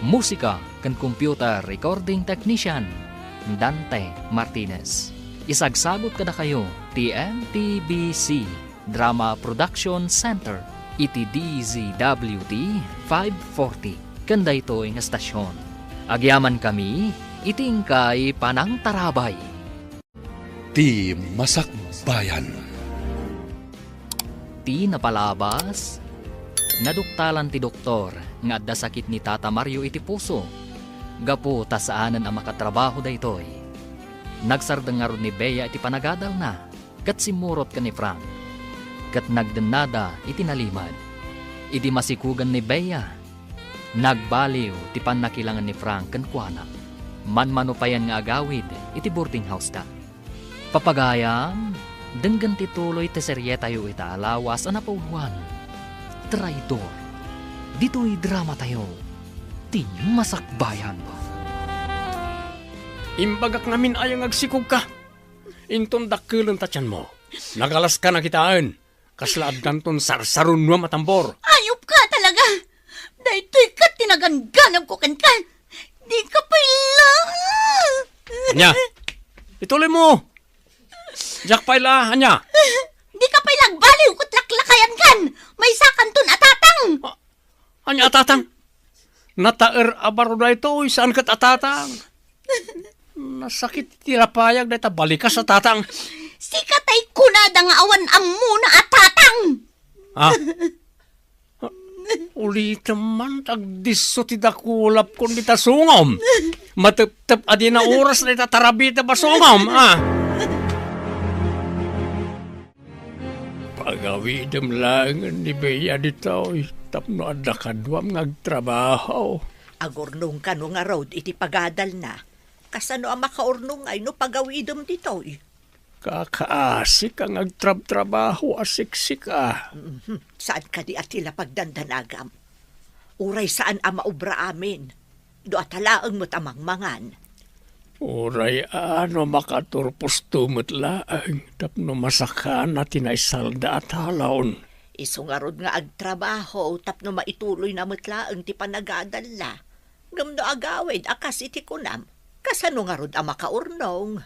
Musika ken computer recording technician, Dante Martinez. Isagsagut kadakayo ti M T B C Drama Production Center iti D Z W T five forty ken daytoy nga estasion. Agyamankami iti inkay panangtarabay. Ti Masakbayan. Ti napalabas, naduktalan ti doktor nga adda sakit ni Tata Mario iti puso, gapu ta saanen a makatrabaho daytoy. Nagsardeng ngarud ni Bea iti panagadalna ket simmurot ken ni Frank, ket nagdennada iti nalimed. Idi masikogen ni Bea, nagbaliw ti pannakilangen ni Frank kenkuana. Manmano payen nga agawid iti boarding house-da. Papagayam, denggen ti tuloy ti serietayo ita a lawas a napauluan, Traidor. Ditoy dramatayo, Ti Masakbayan. Imbagak ngamin aya nga agsikogka. Inton dakkelenta ti tianmo, nagalaska na kitaen. Kasla addanton sarsaruno a matambor. Ayupka talaga! Daytoy ket ti nagangganabko kenka. Dika pay la! Ania? Ituloymo! Diak pay la, ania? Dika pay la agbaliw ket laklakayankan. Maysakanton a tatang. Ah, ania a tatang? Nataer a baro daytoy, saan ket a tatang? Nasakit ti lapayag dayta balikas a tatang. Sika tay kunada nga awan ammona Ah? Ulitem man, agdisso ti dakulapkon dita sungom. Mateptep a dina oras dayta tarabita a sungom, ah. Pagawidem laengen ni Bea ditoy tapno adda kaduam nga agtrabaho. Agurnong kano ngarud iti pagadalna. Kasano a makaurnong ngay no pagawidem ditoy? Kakaasika nga agtrabtrabaho a siksika. Mhm. Saan kadi a ti la pagdandanagam? Uray saan a maubra amin. Dua ta laeng met a mangmangan. Uray a no makaturposto met laeng tapno masakana ti naisalda a talon. Isu ngarud nga agtrabaho tapno maituloyna met laeng ti panagadalna. Ngem no agawid a kas iti kunam, kasano ngarud a makaurnong?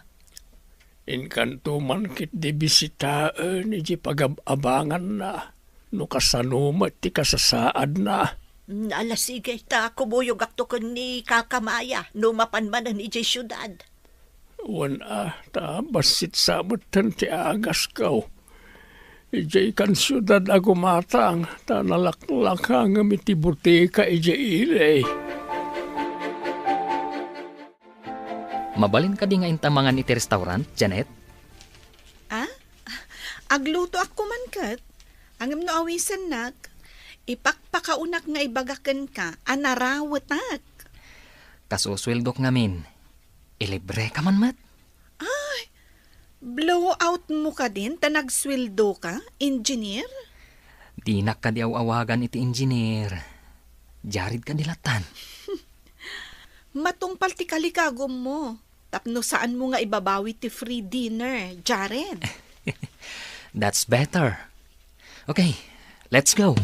Inkanto man ketdi bisitaen idiay pagab-abanganna no kasano met ti kasasaadna. Mm, ala, sige, ta kumuyogakto ken ni Kaka Maya no mapan manen idiay siudad. Wen a, ta bassit sa metten ti agasko. Idiay kan siudad a gumatang, ta nalaklaka ngem iti butika idiay ili. Mabalin kadi nga inta mangan iti restaurant, Janet? Ah? Aglutoak koma ket. Ngem no awisennak, ipakpakaunak nga ibaga kenka a narawetak. Kas susueldok ngamin, ilibreka man met. Ay, blowout mo kadin ta nagsueldoka, engineer? Dinak kadi aw-awagan iti engineer. Jared kadi lattan. Matungpal ti kalikagummo, tapno saanmo nga ibabawi ti free dinner, Jared. That's better. Okay, let's go.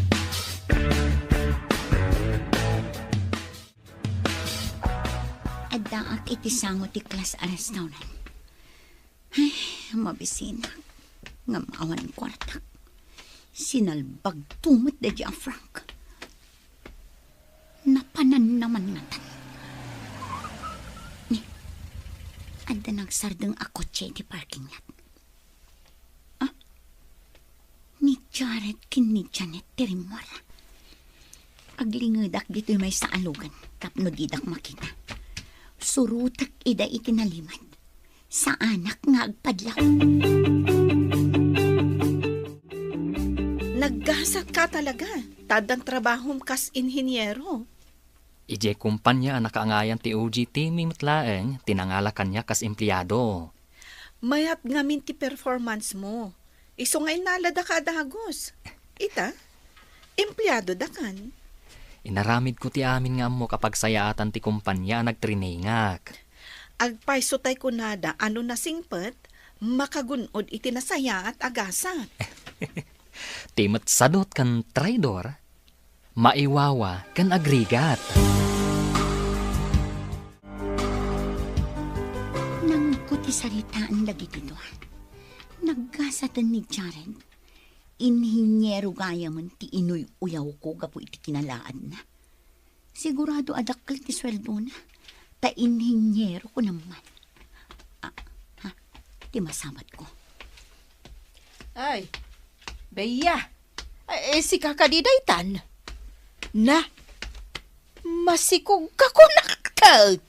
Addaak iti sango ti class a restaurant. Ay, mabisinak. Ngem awan kuartak. Sinalbagto met daydi a Frank. Napananna man ngatan. Ni, adda nagsardeng a kotse iti parking lot. Ah? Ni Jared ken ni Janet ti rimmuar. Aglingedak ditoy maysa a lugan tapno didak makita. Surotek ida iti nalimed. Saanak nga agpadlaw. Naggasatka talaga, ta addan trabahom kas inhiniero. Idiay kumpanya a nakaangayan ti O G T mi met laeng ti nangala kaniak kas empleado. Mayat ngamin ti performance mo. Isu nga innaladaka a dagus. Ita, empleadodakan. Inaramidko ti amin nga ammok a pagsayaatan ti kumpanya a nagtrainingak. Agpayso tay kunada a no nasingpet, makagun-od iti nasayaat a gasat. Ti met sadot ken traidor, maiwawa ken agrigat. Nangngegko ti saritaan dagiti dua. Naggasaten ni Jared. Inhiniero gayamen ti inuy-uyawko gapu iti kinalaadna. Sigurado a dakkel ti sueldona, ta inhiniero kunam man. Ah, ha, ti masabatko. Ay, Bea, eh, sika kadi daytan? Na, masikogka kunakket.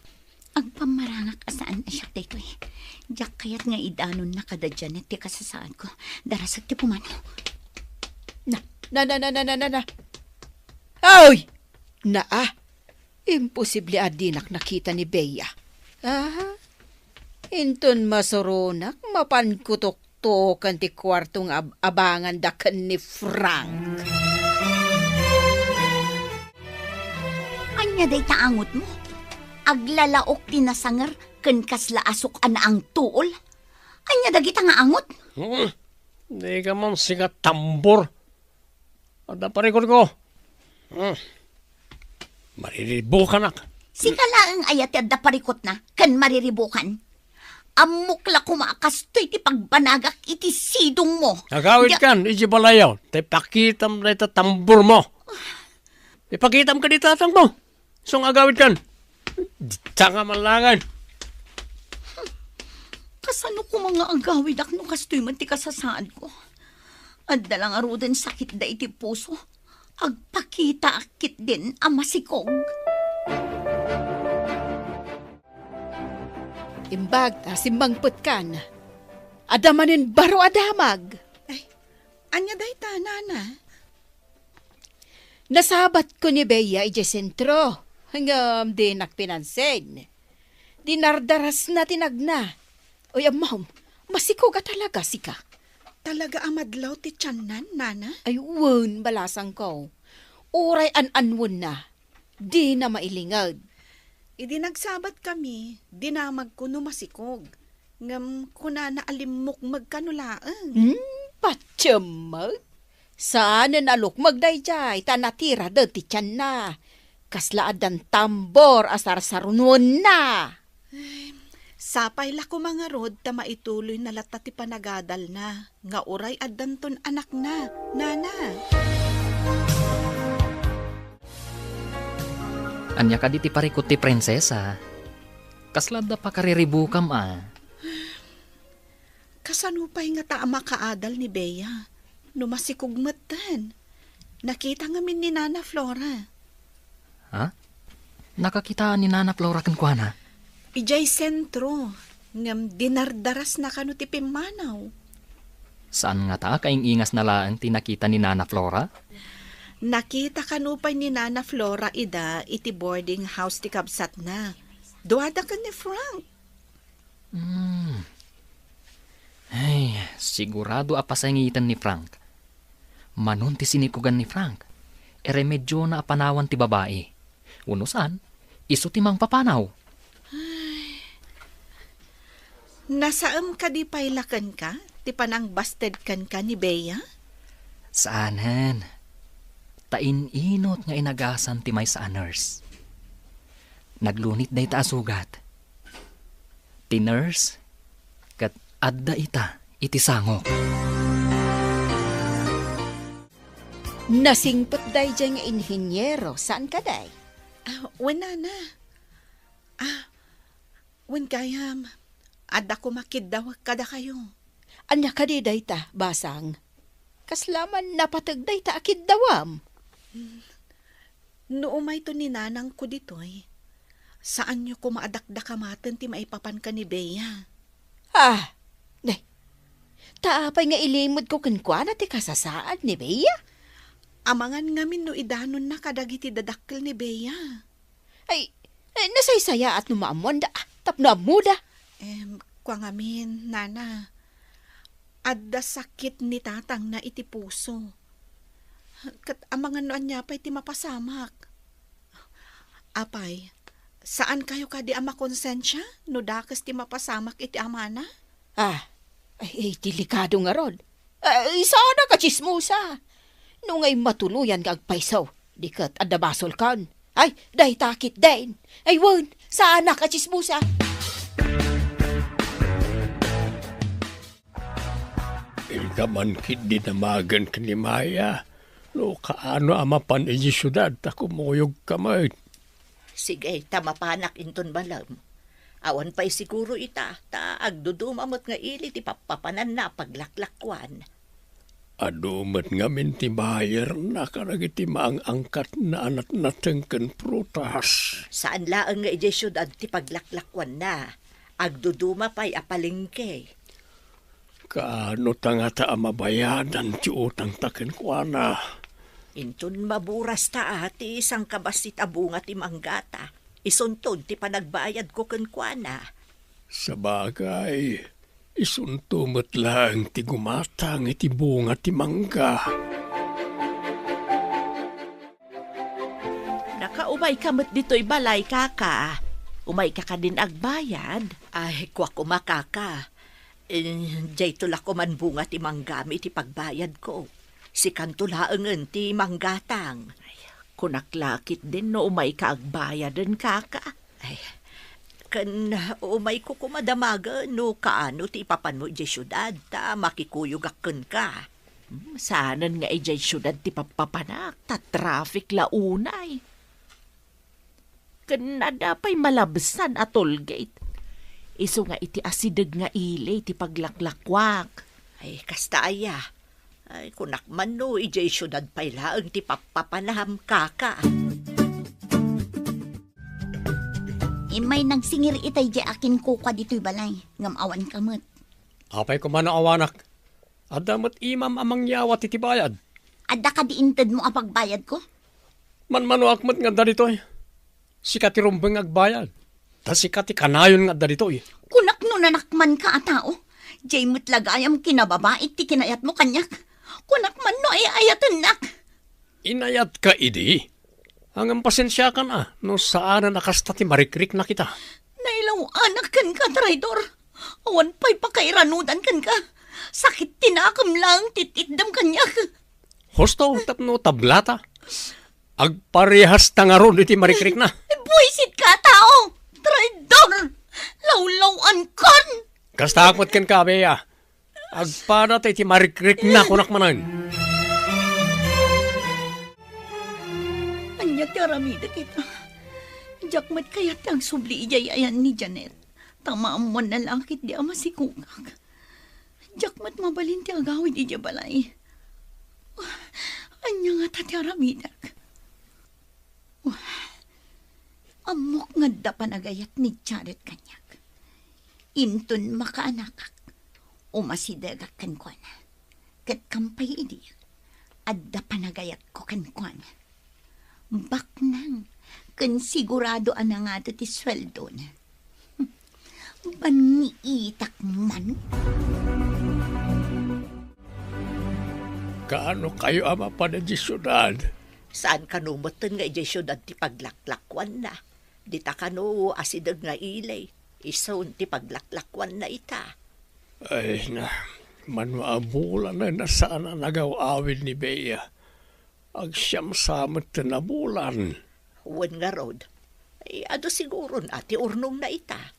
Agpammarangak a saan a siak daytoy. Diak kayat nga idanonna kada Janet ti kasasaadko. Darasek ti pumano. Na, na, na, na, na, na, na, na. Oy! Naa, imposible a dinak nakita ni Bea. Ah, inton masuronak, mapanko tuktoken ti kuarto nga ab-, abanganda ken ni Frank. Ania dayta angotmo? Aglalaok ti nasanger ken kasla asuk a naangtuol. Ania dagita nga angot? Hmm, di ka man sika tambor. Adda parikutko. Hmm. Mariribukanak. Sika laeng aya ti adda parikutna ken mariribukan? Ammok la koma a kastoy ti pagbanagak iti sidongmo. Agawidkan, iti balayo, ta ipakitam dayta tambormo. Ipakitam kadi tatangmo. Isu nga agawidkan. Dita nga manlangan. Kasano koma nga agawidak no kastoy man ti kasasaadko? Adda la ngaruden sakitda iti puso. Agpakitaak ketdin a masikog. Imbag ta simmangpetkan. Adda manen baro a damag. Ay, ania dayta, nana? Nasabatko ni Bea idiay sentro, ngem dinak pinansin. Dinardarasna ti nagna. Oy, ammom, masikog a talaga sika. Talaga a madlaw ti tianna, nana? Ay, wen, balasangko. Uray an-anwenna, dina mailinged. Idi nagsabatkami, dinamagko no masikog. Ngem kunana a limmukmeg kano laeng. Hmm, patiemek. Saanen a lukmeg daydiay, ta natiraden ti tianna. Kasla addan tambor a sarsarunuenna. Ay, sapay la koma ngarud ta maituloyna latta ti panagadalna, nga uray addanton anakna, nana. Ania kadi ti parikut ti prinsesa? Kasla adda pakariribukam a? Kasano pay ngata a makaadal ni Bea no masikog metten? Nakita ngamin ni Nana Flora. Ha? Nakakitaan ni Nana Flora kenkuana? Idiay sentro, ngem dinardarasna kano ti pimmanaw. Saan ngata a kaing-ingasna laeng ti nakita ni Nana Flora? Nakita kano pay ni Nana Flora ida iti boarding house ti kabsatna. Duada ken ni Frank. Hmm. Ay, sigurado a pasangiten ni Frank. Manon ti sinikogan ni Frank, iremedyona a panawan ti babai. Wenno saan, isu ti mangpapanaw. Nasaem kadi pay la kenka ti panangbasted kenka ni Bea? Saanen. Ta in-inot nga inagasan ti maysa a nurse. Naglunit dayta a sugat. Ti nurse, ket adda ita iti sangok. Nasingpet daydiay nga inhiniero, saan kadi? Ah, wen, nana. Ah, wen gayam, adda koma kiddawek kadakayo. Ania kadi dayta, basang? Kasla man napateg dayta a kiddawam? No umayto ni nanangko ditoy, saanyo koma a dakdakamaten ti maipapan ken ni Bea. Ah, ne. Ta apay nga ilimedko kenkuana ti kasasaad ni Bea? Amangan ngamin no idanonna kadagiti dadakkel ni Bea. Ay, eh, nasaysayaat no maammoanda, ah, tapno ammoda. Em, kua ngamin, nana, adda sakit ni tatangna iti puso. Ket amangan no ania pay ti mapasamak. Apay, saan kayo kadi a makonsensia no dakes ti mapasamak iti amana? Ah, ay, ay, delikado ngarud. Ay, saanak a tsismosa. No ngay matuloyan nga agpayso, di ket adda basolkan. Ay, dayta ketdin. Ay, wen, saanak a tsismosa. Ita man ketdi damagen ken ni Maya, no kaano a mapan idiay siudad ta kumuyogka met. Sige, ta mapanak inton malem. Awan pay siguro ita, ta agduduma met nga ili ti pappapananna a paglaklakuan. Adu met ngamin ti bayerna kadagiti maang-angkatna a natnateng ken prutas. Saan laeng nga idiay siudad ti paglaklakuanna. Agduduma pay a palengke. Kaano ta ngata a mabayadan ti utangta kenkuana? Inton maburasta a ti sangkabassit a bunga ti manggata, isunton ti panagbayadko kenkuana. Sabagay, isunto met laeng ti gumatang iti bunga ti mangga. Nakaumayka met ditoy balay, kaka. Umayka kadin agbayad? Ay, kua koma, kaka. Eh, dayto la koman bunga ti manggami iti pagbayadko. Sikanto laengen ti manggatang. Ay, kunak la ketdin no umayka agbayaden, kaka. Ay, ken umayko koma damagen no kaano ti ipapanmo idiay siudad ta makikuyogak kenka. Hmm, saanen nga idiay siudad ti pappapanak, ta traffic la unay. Ken adda pay malabsan a toll gate. Isu nga iti asideg nga ili ti paglaklakuak. Ay, kasta aya. Ay, kunak man no, idiay siudad pay laeng ti pappapanam, kaka. Immay nagsingir itay di akinkukua ditoy balay, ngem awan ka met. Apay koma no awanak? Adda met imam a mangyawat iti bayad. Adda kadi intedmo a pagbayadko? Manmanoak met nga adda ditoy. Sika ti rumbeng nga agbayad. Ta sika ti kanayon nga adda ditoy. Kunak no nanakmanka a tao. Diay met la gayam kinababaik ti kinayatmo kaniak. Kunak man no ay-ayatennak. Inayatka idi? Ngem pasensiakan a no saanen a kasta ti marikriknak ita. Nailaw-anak kenka, traidor. Awan pay pakairanudan kenka. Sakit ti nakem laeng ti itdem kaniak. Husto tapno tablata. Agparehasta ngarud iti marikrikna. Buisitka a tao! Traidor! Lawlaw-ankon! Kastaak met kenka, Bea. Agpada ta iti marikrikna, kunak manen. Ania ti aramidek ita? Diak met kayat ti agsubli idiay ayan ni Janet. Ta maammoanna la ketdi a masikogak. Diak met mabalin ti agawid idiay balay. Ania ngata ti aramidek? Ammok nga adda panagayat ni Jared kaniak. Inton makaanakak, umasidegak kenkuana. Ket kampay idi, adda panagayatko kenkuana. Baknang ken sigurado a nangado ti sueldona. Banniitak man. Kaano kayo a mapan idiay siudad? Saan kano metten nga idiay siudad ti paglaklakuanna? Dita kano asideg nga ili, isun ti paglaklakuanna ita. Ay na, mano a bulan a saan a nagaw-awid ni Bea. Agsiam sa metten a bulan. Wen ngarud, ay, adu siguron a ti urnongna ita.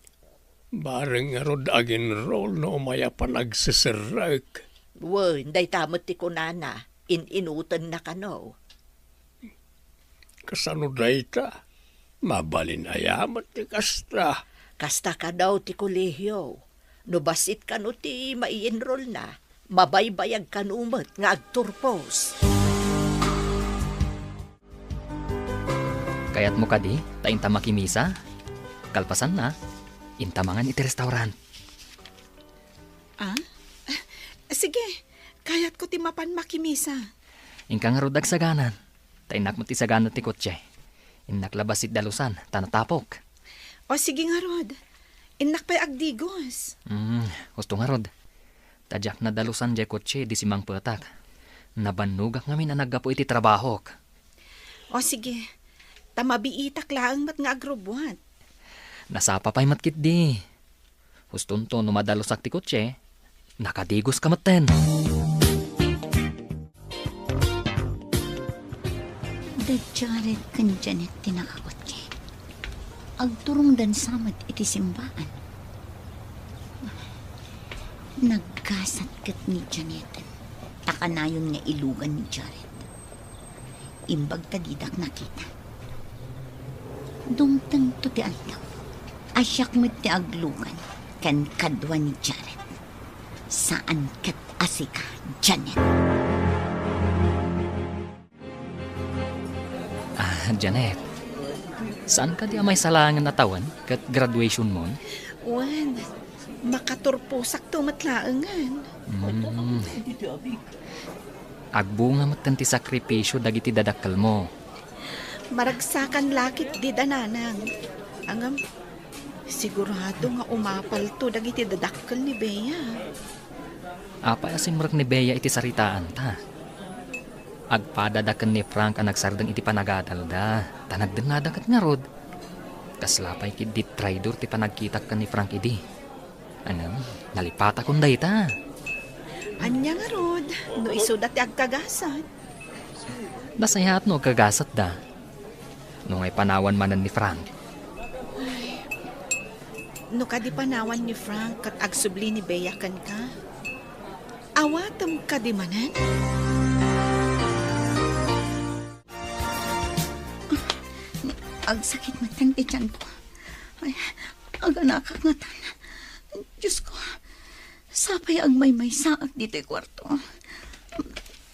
Bareng ngarud aginrol no umay a panagseserrek. Wen, dayta met ti kunana, in-inutenna kano. Kasano dayta? Mabalin aya met ti kasta? Kasta kano ti kolehio. No bassit kano ti maienrolna, mabaybayag kano met nga agturpos. Kayatmo kadi ta inta makimisa? Kalpasanna, inta mangan iti restaurant. Ah? Sige, kayatko ti mapan makimisa. Inka ngarud agsaganan. Ta innak met ti sagana ti kotse. Innak la bassit dalusan, ta natapok. O, sige ngarud. Innak pay agdigos. Hmm, husto ngarud. Ta diak nadalusan diay kotse idi simangpetak. Nabannogak ngamin a naggapu iti trabahok. O, sige. Ta mabiitak laeng met nga agrubbuat. Nasapa pay met ketdi. Hustonto no madalusak ti kotse, nakadigoska metten. Da Jared ken Janet ti nakakotse. Agturongdan sa met iti simbaan. Naggasat ket ni Janeten, ta kanayon nga ilugan ni Jared. Imbag ta didak nakita. Dumtengto ti aldaw. A siak met ti aglugan ken kadua ni Jared. Saan ket a sika, Janet. Ah, Janet, saan kadi a maysa laengen a tawen ket graduationmon? Wen, makaturposakto met laengen. Mm. Agbunga metten ti sakripisio dagiti dadakkelmo. Maragsakan la ketdi da, nanang. Ngem, sigurado nga umapalto dagiti dadakkel ni Bea. Apay a simrek ni Bea iti saritaanta? Agpadada ken ni Frank a nagsardeng iti panagadalda, ta nagdennada ket ngarud. Kasla pay ketdi traidor ti panagkitak ken ni Frank idi. Ngem, nalipatakon dayta. Ania ngarud, no isuda ti agkagasat? Nasayaat no agkagasatda. No ngay panawan manen ni Frank. Ay, no kadi panawan ni Frank ket agsubli ni Bea kenka, awatem kadi manen? Agsakit metten ti tianko. Ay, aganakak ngatan. Diosko, sapay agmaymaysaak ditoy kuarto.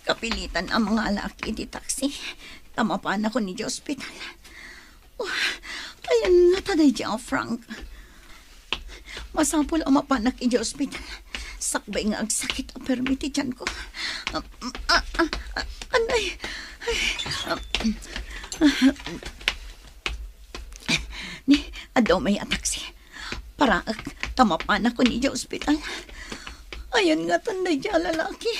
Kapilitan a mangalak iti taksi ta mapanakon idiay ospital. Oh, ayan ngata daydi a Frank. Masapul a mapanak idiay ospital. Sakbay nga agsakit a permi ti tiyanko. Ah, ah, ah, ah, anay. Ay, ah, ni, adda umay a taksi. Paraek ta mapanakon idiay ospital. Ayan ngatan daydi a lalaki.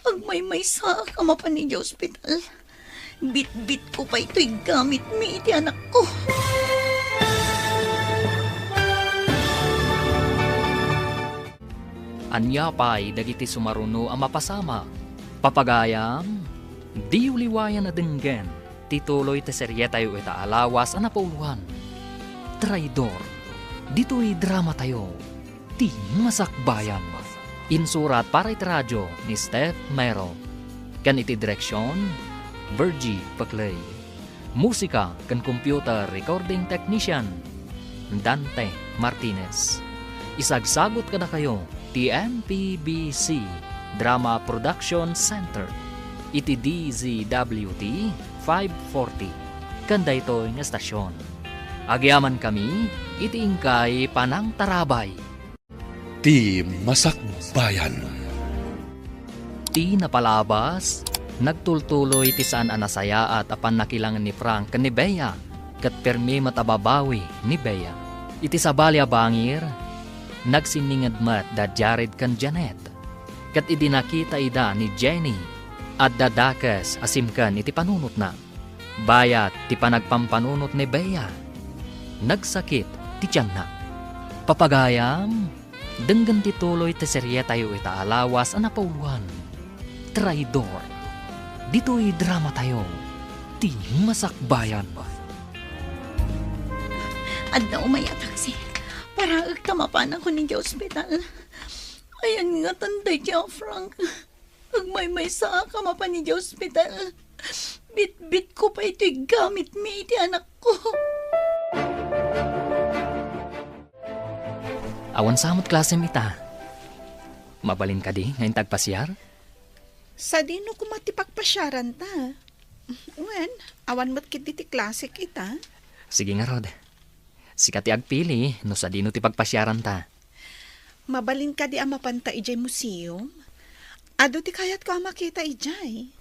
Agmaymaysaak a mapan idiay ospital. Bitbitko pay toy gamitmi iti anakko. Ania pay dagiti sumaruno a mapasamak? Papagayam, diyo liwayan a denggen ti tuloy ti serietayo ita a lawas a napauluan, Traidor. Ditoy dramatayo, ti Masakbayan. Insurat para iti radio ni Steph Mero. Ken iti direksion, Virgie Peclay. Musika ken computer recording technician, Dante Martinez. Isagsagut kadakayo ti M P B C Drama Production Center iti D Z W T five forty ken daytoy nga estasion. Agyamankami iti inkay panangtarabay. Ti Masakbayan. Ti napalabas, nagtultuloy ti saan a nasayaat a pannakilangen ni Frank ken ni Bea, ket permi met a babawi ni Bea. Iti sabali a bangir, nagsinninged met da Jared ken Janet. Ket idi nakita ida ni Jenny, adda dakes a simken iti panunotna. Bayat ti panagpampanunot ni Bea, nagsakit ti tianna. Papagayam, denggen ti tuloy ti serietayo ita a lawas a napauluan, Traidor. Ditoy dramatayo, ti Masakbayan. Adda umay a taksi. Paraek ta mapanakon idiay ospital. Ayan ngatan daydi a Frank. Agmaymaysaak a mapan idiay ospital. Bitbitko pay toy gamitmi iti anakko. Awan sa met klasem ita. Mabalin kadi nga inta agpasiar? Sadino koma ti pagpasiaranta? Wen, awan met ketdi ti klasek ita. Sige ngarud. Sika ti agpili no sadino ti pagpasiaranta. Mabalin kadi a mapanta idiay museum? Adu ti kayatko a makita idiay.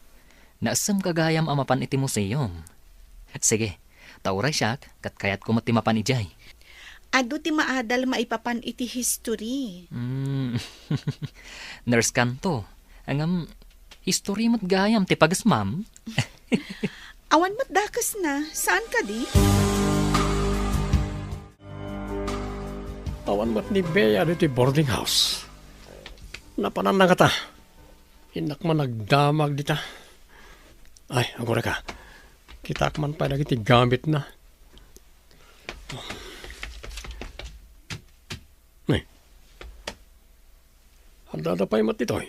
Naessem gayam a mapan iti museum. Sige, ta uray siak, ket kayatko met ti mapan idiay. Adu ti maadal maipapan iti history. Hmm. Nurse kanto. Ngem, history met gayam ti pagesmam. Awan met dakesna, saan kadi? Awan met ni Bea ditoy boarding house. Napananna ngata. Innak man nagdamag dita. Ay, agurayka. Kitaak man pay dagiti gamitna. Ay. Adda-adda pay met ditoy.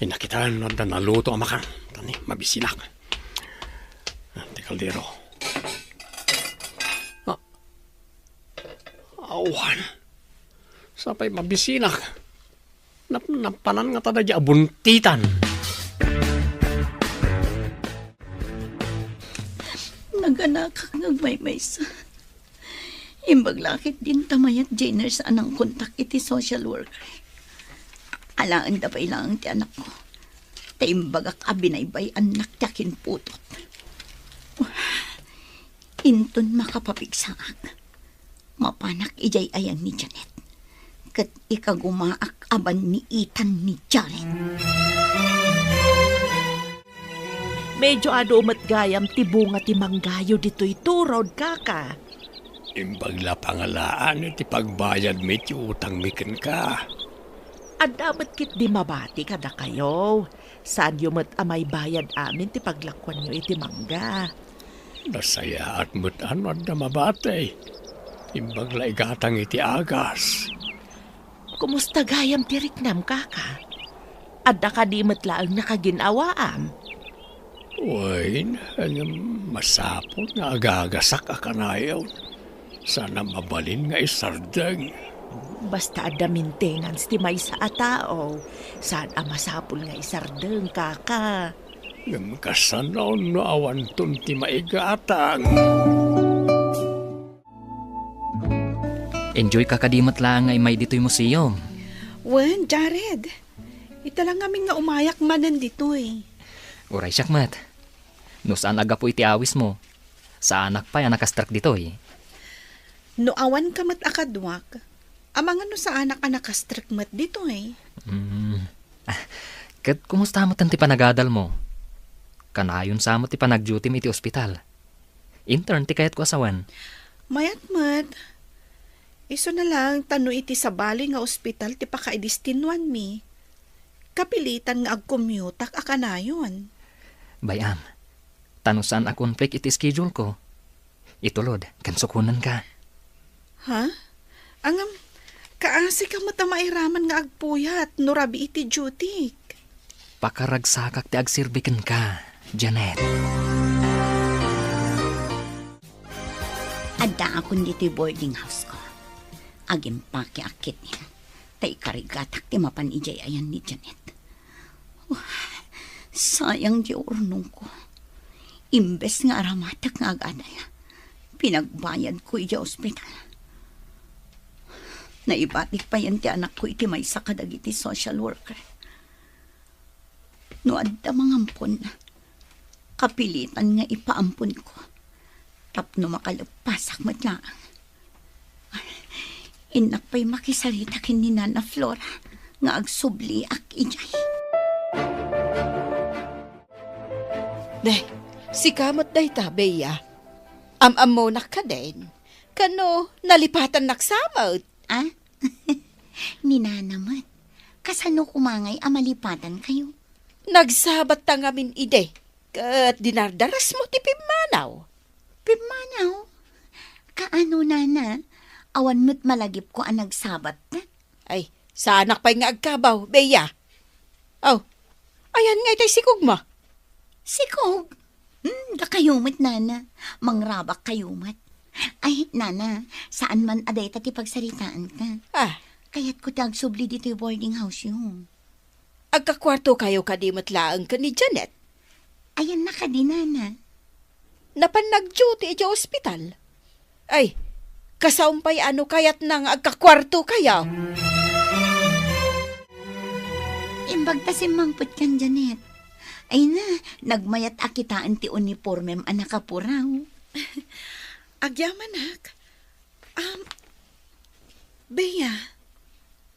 Innak ita no adda naluto a makan. Tani, mabisinak. Ah, ti kaldero. Ah. Awan. Sapay mabisinak. Nap-, napanan ngata daydi a buntitan. Naganakak nga agmaymaysa. Imbag la ketdin ta mayat diay nurse a nangkontak iti social worker. Alaenda pay laeng ti anakko. Ta imbagak a binaybay-annak ti akinputot. Inton makapapigsaak, mapanak idiay ayang ni Janet, ket ikagumaak a banniitan ni Jared. Medyo adu met gayam ti bunga ti manggayo ditoy turod, kaka. Imbag la pangalaan iti pagbayadmi ti utangmi kenka. Adda met ketdi mabati kadakayo. Saanyo met a maibayad amin ti paglakuanyo iti mangga. Nasayaat met a no adda mabati. Imbag la igatang iti agas. Kumusta gayam ti riknam, kaka? Adda kadi met laeng nakagin-awaam? Wen, ngem masapul nga agagasak a kanayon. Saan a mabalin nga isardeng. Basta adda maintenance ti maysa a tao, saan a masapul nga isardeng, kaka. Ngem kasano no awanton ti maigatang? Enjoy ka kadi met laeng nga immay ditoy museum. Wen, Jared. Ita lang ngamin nga umayak manen ditoy. Uray siak met. No saan a gapu iti awismo, saanak pay a nakastrek ditoy. No awan ka met a kaduak, amangan no saanak a nakastrek met ditoy. Mm. Ah, ket kumusta met ti panagadalmo? Kanayon sa met ti panagdutim iti ospital. Intern ti kayatko a sawen. Mayat met. Isu na lang ta no iti sabali nga ospital ti pakaidestinuanmi, kapilitan nga agkommutak a kanayon. Bay-am, ta no saan a conflict iti schedule ko, itulod ken sukonenka. Ha? Ngem, kaasi ka met a mairaman nga agpuyat no rabii ti duty-k. Pakaragsakak ti agserbi kenka, Janet. Addaakon ditoy boarding house-ko. Agimpakeak ketdin, ta ikarigatak ti mapan idiay ayan ni Janet. Sayang ti urnongko. Imbes nga aramatek nga agadal, pinagbayadko idiay ospital. Naibatik payen ti anakko iti maysa kadagiti social worker. No adda mangampon, kapilitan nga ipaamponko tapno makaleppasak met laeng. Innak pay makisarita ken ni Nana Flora nga agsubliak idiay. Ne, sika met dayta, Bea. Am-ammonak kadin? Kano nalipatannak sa met? Ah? Ni Nana met. Kasano koma ngay a malipatankayo? Nagsabatta ngamin idi, ket dinardarasmo ti pimmanaw. Pimmanaw? Kaano, Nana? Awan met malagipko a nagsabatta? Ay, saanak pay nga agkabaw, Bea. Aw, ayan ngay tay sikogmo. Sikog? Hmm, dakayo met, Nana. Mangrabakkayo met. Ay, Nana, saan man a dayta ti pagsaritaanta. Ah. Kayatko ti agsubli ditoy boarding house-yo. Agkakuartokayo kadi met laeng ken ni Janet? Ayanna kadi, Nana. Napan nagduty idiay ospital? Ay, kasaom pay a no kayatna nga agkakuartokayo. Imbag ta simmangpetkan, Janet. Ay na, nagmayat a kitaen ti unipormem a nakapuraw. Agyamanak. Um, Bea,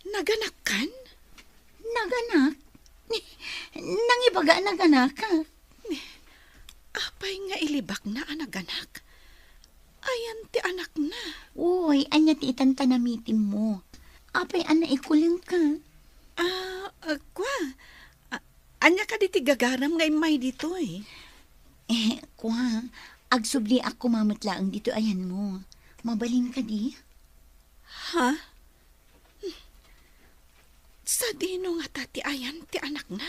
naganakkan? Naganak? Nangibaga a naganakak. Apay nga ilibakna a naganak? Ayan ti anakna. Uy, ania ti itan ta namitimmo? Apay a naikulengka? Ah, ah, kua, ah, ania kadi ti gagaram nga immay ditoy? Eh, kua, agsubliak koma met laeng ditoy ayanmo. Mabalin kadi? Ha? Sadino ngata ti ayan ti anakna?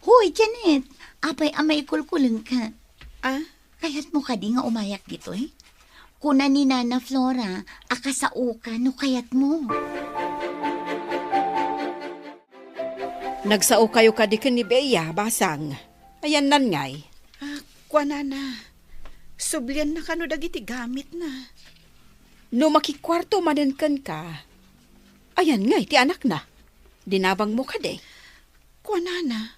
Hoy, Janet! Apay a maikulkulengka? Ah? Kayatmo kadi nga umayak ditoy? Kuna ni Nana Flora a kasaoka no kayatmo. Nagsaokayo kadi ken ni Bea, basang. Ayanna ngay. Ah, kuanana, sublianna kano dagiti gamitna. No makikuarto manen kenka, ayan ngay ti anakna. Dinabangmo kadi? Kuanana,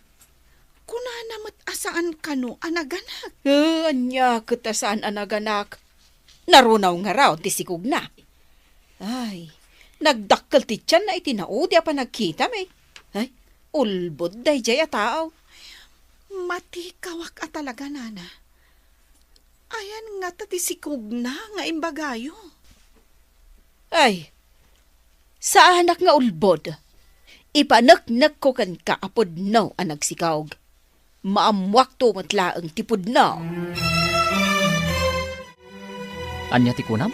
kunana met a saan kano a naganak. Eh, ania ket a saan a naganak? Narunaw ngarud ti sikogna. Ay, nagdakkel ti tianna iti naudi a panagkitam, eh. Ay, ulbod daydiay a tao. Matikawak a talaga, Nana. Ayan ngata ti sikogna nga imbagayo? Ay, saanak nga ulbod. Ipaneknekko kenka a pudno a nagsikog. Maammuakto met laeng ti pudno. Ania ti kunam?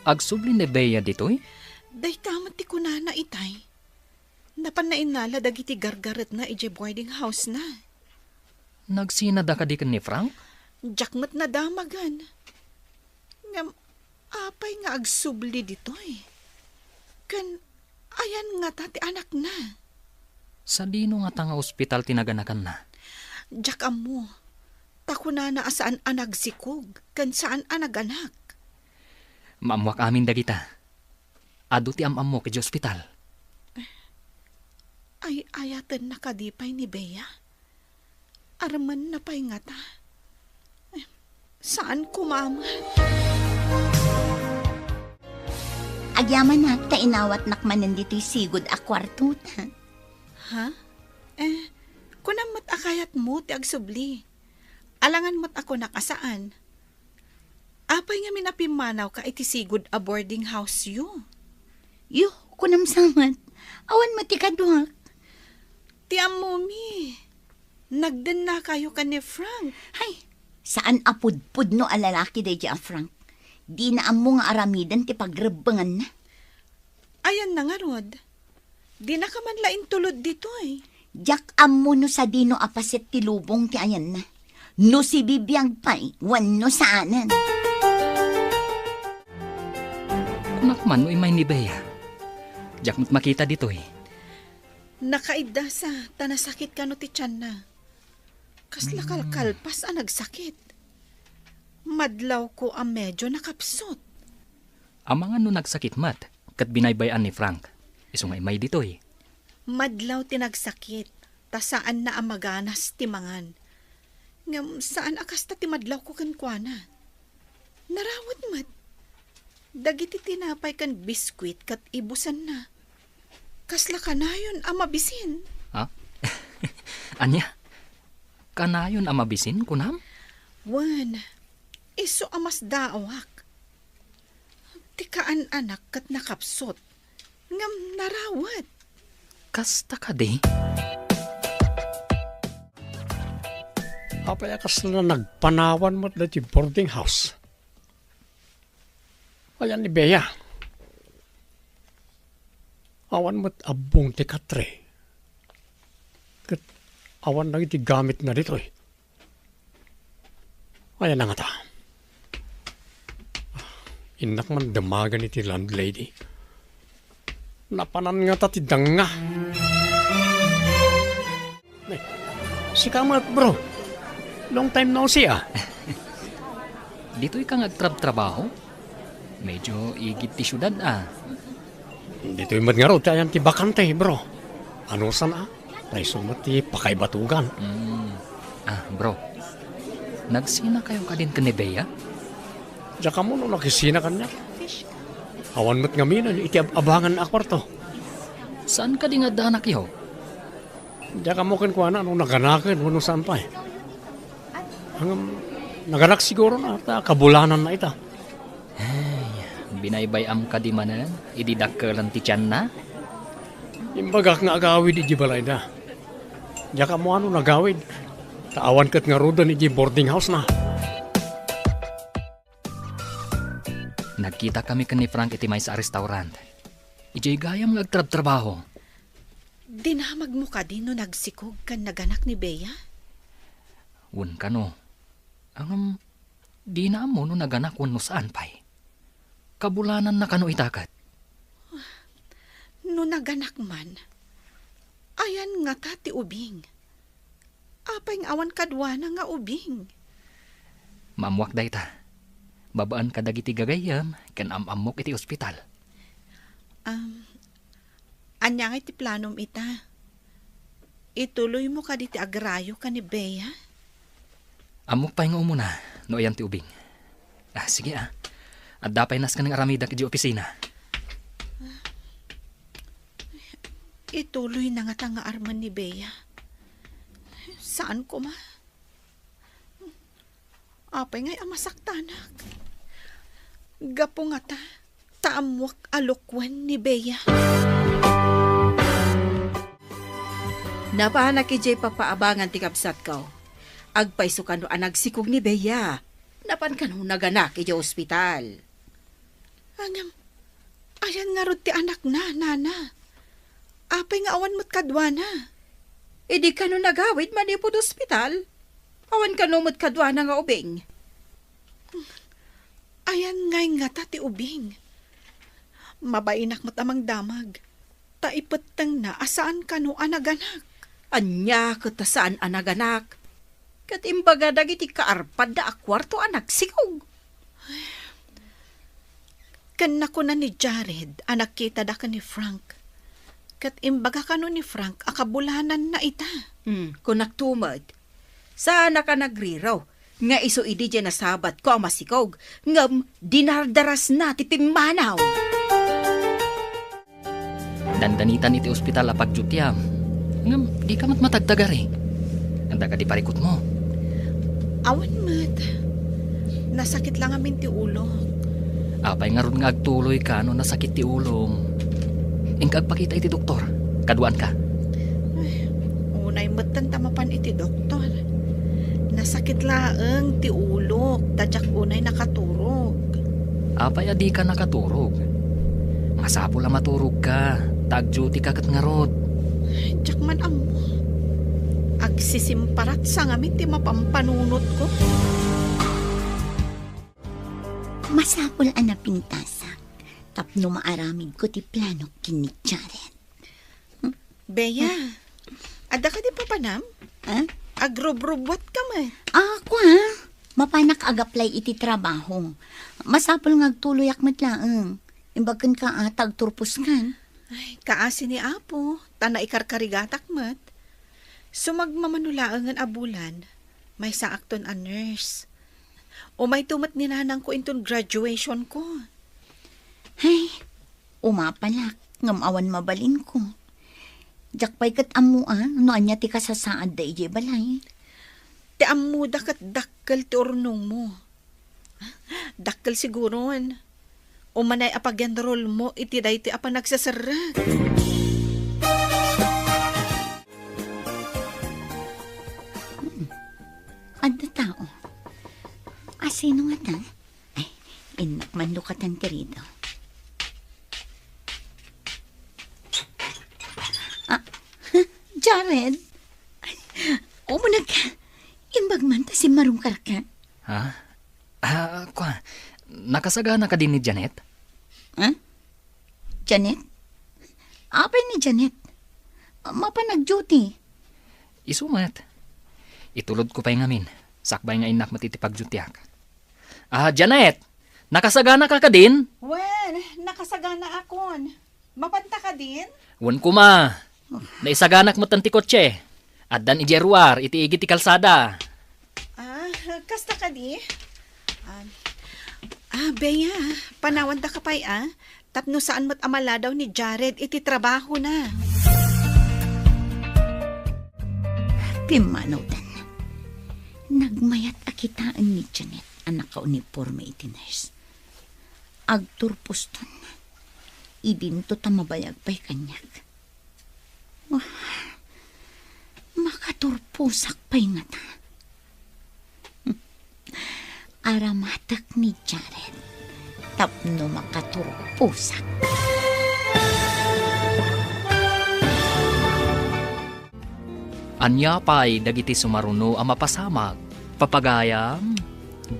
Agsubli ni Bea ditoy? Dayta met ti kunana itay. Napan nainnala dagiti gargaretna idiay boarding house-na. Nagsinada kadi ken ni Frank? Diak met nadamagan. Ngem apay nga agsubli ditoy? Ken ayan ngata ti anakna? Sadino ngata nga ospital ti naganakanna? Diak ammo. Ta kunana a saan a nagsikog ken saan a naganak. Maammoak amin dagita. Adu ti am-ammok idiay ospital. Ay-ayatenna kadi pay ni Bea? Armenna pay ngata? Eh, saan koma met? Agyamanak ta inawatnak manen ditoy sigud a kuartota. Ha? Eh, kunam met a kayatmo ti agsubli. Alangan met a kunak a saan. Apay ngamin a pimmanawka iti sigud a boarding house-yo? Yo, kunam sa met. Awan met ti kaduak. Ti ammomi, nagdennakayo ken ni Frank. Hay, saan a pudpudno a lalaki daydiay a Frank. Dina ammo nga aramiden ti pagrebbenganna. Ayanna ngarud? Dinaka man la intulod ditoy. Diak ammo no sadino a paset ti lubong ti ayanna. No sibibiag pay, wenno saanen. Kunak man no immay ni Bea. Diak met makita ditoy. Nakaiddasa, ta nasakit kano ti tianna. Kasla kalkalpas a nagsakit. Madlawko a medio nakapsut. Amangan no nagsakit met, ket binaybay-an ni Frank. Isu nga immay ditoy. Madlaw ti nagsakit, ta saanna a maganas ti mangan. Ngem saan a kasta ti madlawko kenkuana. Narawet met. Dagiti tinapay ken biskuit ket ibusanna. Kasla kanayon a mabisin. Ha? Ania? Kanayon a mabisin, kunam? Wen, isu a masdaawak. Ti kaan-anak ket nakapsut, ngem narawet. Kasta kadi? Apay a kasla nagpanawan met daytoy boarding house? Ayan ni Bea. Awan met abbong ti katre. Ket awan dagiti gamitna ditoy. Ayan na ngata. Innak man damagen iti landlady. Napanan ngata ti danga. Ay, sika met, bro. Long time no see, ah. Ditoy ka nga agtrabtrabaho? Medyo igid ti siudad, ah. Ditoy met ngarud ti ayan ti bakante, bro. Anusan, ah? Paiso met ti pakaibatugan. Mm. Ah, bro. Nagsinakayo kadin ken ni Bea? Diak ammo no nakisina kaniak. Awan met ngamin iti ab-abangan a kuarto. Saan kadi nga addanakyo? Diak ammo kenkuana no naganaken wenno saan pay. Ngem, naganak siguro na, ta kabulananna ita. Ay, binaybay-am kadi manen idi dakkelan ti tianna? Imbagak nga agawid idiay balayda. Diak ammo no nagawid, ta awan ket ngaruden idiay boarding house-na. Nagkitakami ken ni Frank iti maysa a restaurant. Idiay gayam nga agtrabtrabaho. Dinamagmo kadi no nagsikog ken naganak ni Bea? Wen kano. Ngem, dina ammo no naganak wenno saan pay. Kabulananna kano ita ket? No naganak man, ayan ngata ti ubing? Apay nga awan kaduana nga ubing? Maammoak dayta. Babaen kadagiti gagayyem ken am-ammok iti ospital. Am, ania ngay ti planom ita? Ituloymo kadi ti agrayo ken ni Bea? Ammok pay nga umuna no ayan ti ubing. Ah, sige, ah. Adda pay nasken nga aramidak idiay opisina. Ituloyna ngata nga armen ni Bea. Saan koma? Apay ngay a masaktanak? Gapu ngata ta ammoak a lukuen ni Bea. Napanak idiay papaabangan ti kabsatko. Agpayso kano a nagsikog ni Bea. Napan kano naganak idiay ospital. Ngem, ayan ngarud ti anakna, nana? Apay nga awan met kaduana? Idi kano nagawid manipud ospital? Awan kano met kaduana nga ubing? Ayan ngay ngata ti ubing? Mabainak met a mangdamag, ta ipettengna a saan kano a naganak. Ania ket a saan a naganak? Ket imbaga dagiti kaarpadda a kuarto a nagsikog. Ken nakuna ni Jared a nagkitada ken ni Frank. Ket imbaga kano ni Frank a kabulananna ita. Hmm, kunak tumed. Saanak a nagriraw nga isu idi diay nasabatko a masikog, ngem dinardarasna ti pimmanaw. Dandanitan iti ospital a pagdiutiam. Ngem, dika met matagtagari. Anda kadi parikutmo? Awan met. Nasakit la ngamin ti ulok. Apay ngarud nga agtuloyka no nasakit ti ulom? Inka agpakita iti doktor. Kaduaanka. Ay, unay metten ta mapan iti doktor. Nasakit laeng ti ulok, ta diak unay nakaturog. Apay a dika nakaturog? Masapul a maturogka, ta agdiutika ket ngarud. Diak man ammo. Agsisimparatsa ngamin ti mapampanunotko. Masapul a napintasak tapno maaramidko ti planok ken ni Jared. Bea, adda kadi papanam? Ah? Agrubrubuatka met. Ah, kua, mapanak agaplay iti trabaho. Masapul nga agtuloyak met laeng. Imbag kenka a ta agturposkan. Ay, kaasi ni Apo, ta naikarkarigatak met. Sumagmamano laengen a bulan, maysaakton a nurse. Umayto met ni nanangko inton graduationko. Ay, umapalak, ngem awan mabalinko. Diak pay ket ammo a no ania ti kasasaadda idiay balay. Ti ammoda ket dakkel ti urnongmo. Dakkel siguron. Umanay a pag-enrollmo iti daytoy a panagseserrek. Hmm. Adda tao. Asino ngata? Ay, innak man no katan ti rido. Ah, Jared? Ay, umuneg ka. Imbag man ta simmarungkarka. Ha? Ah, kua, nakasagana kadi ni Janet? Ha? Janet? Apay ni Janet? Mapan nag-duty. Isu met. Itulodko pay ngamin, sakbay nga innak met iti pagdutiak. Ah, Janet! Nakasaganaka kadin? Wen, nakasaganaakon. Mapanta kadin? Wen koma. Naisaganak met ti kotse. Addan idiay ruar iti igid ti kalsada. Ah, kasta kadi? Ah, ah, Bea, panawandaka pay, ah. Tapno saan met a maladaw ni Jared iti trabahona. Pimmanawdan. Nagmayat a kitaen ni Janet a nakauniporme iti nurse. Agturposton. Idinto ta mabayag pay kaniak. Wah, makaturposak pay ngata. Aramatek ni Jared tapno makaturposak. Ania pay dagiti sumaruno a mapasamak? Papagayam,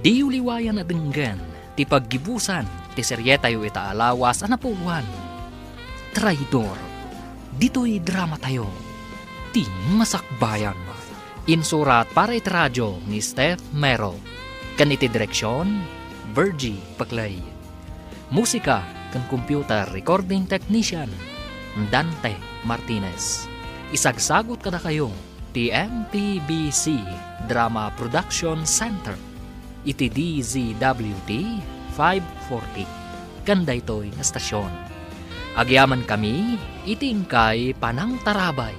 diyo liwayan a denggen ti paggibusan ti serietayo ita a lawas a napuotan, Traidor. Ditoy dramatayo, Ti Masakbayan. Insurat para iti radio ni Steph Mero, ken iti direksion, Virgie Paclay. Musika ken computer recording technician, Dante Martinez. Isagsagut kadakayo ti M P B C Drama Production Center iti D Z W T five forty ken daytoy nga estasion. Agyamankami iti inkay panangtarabay.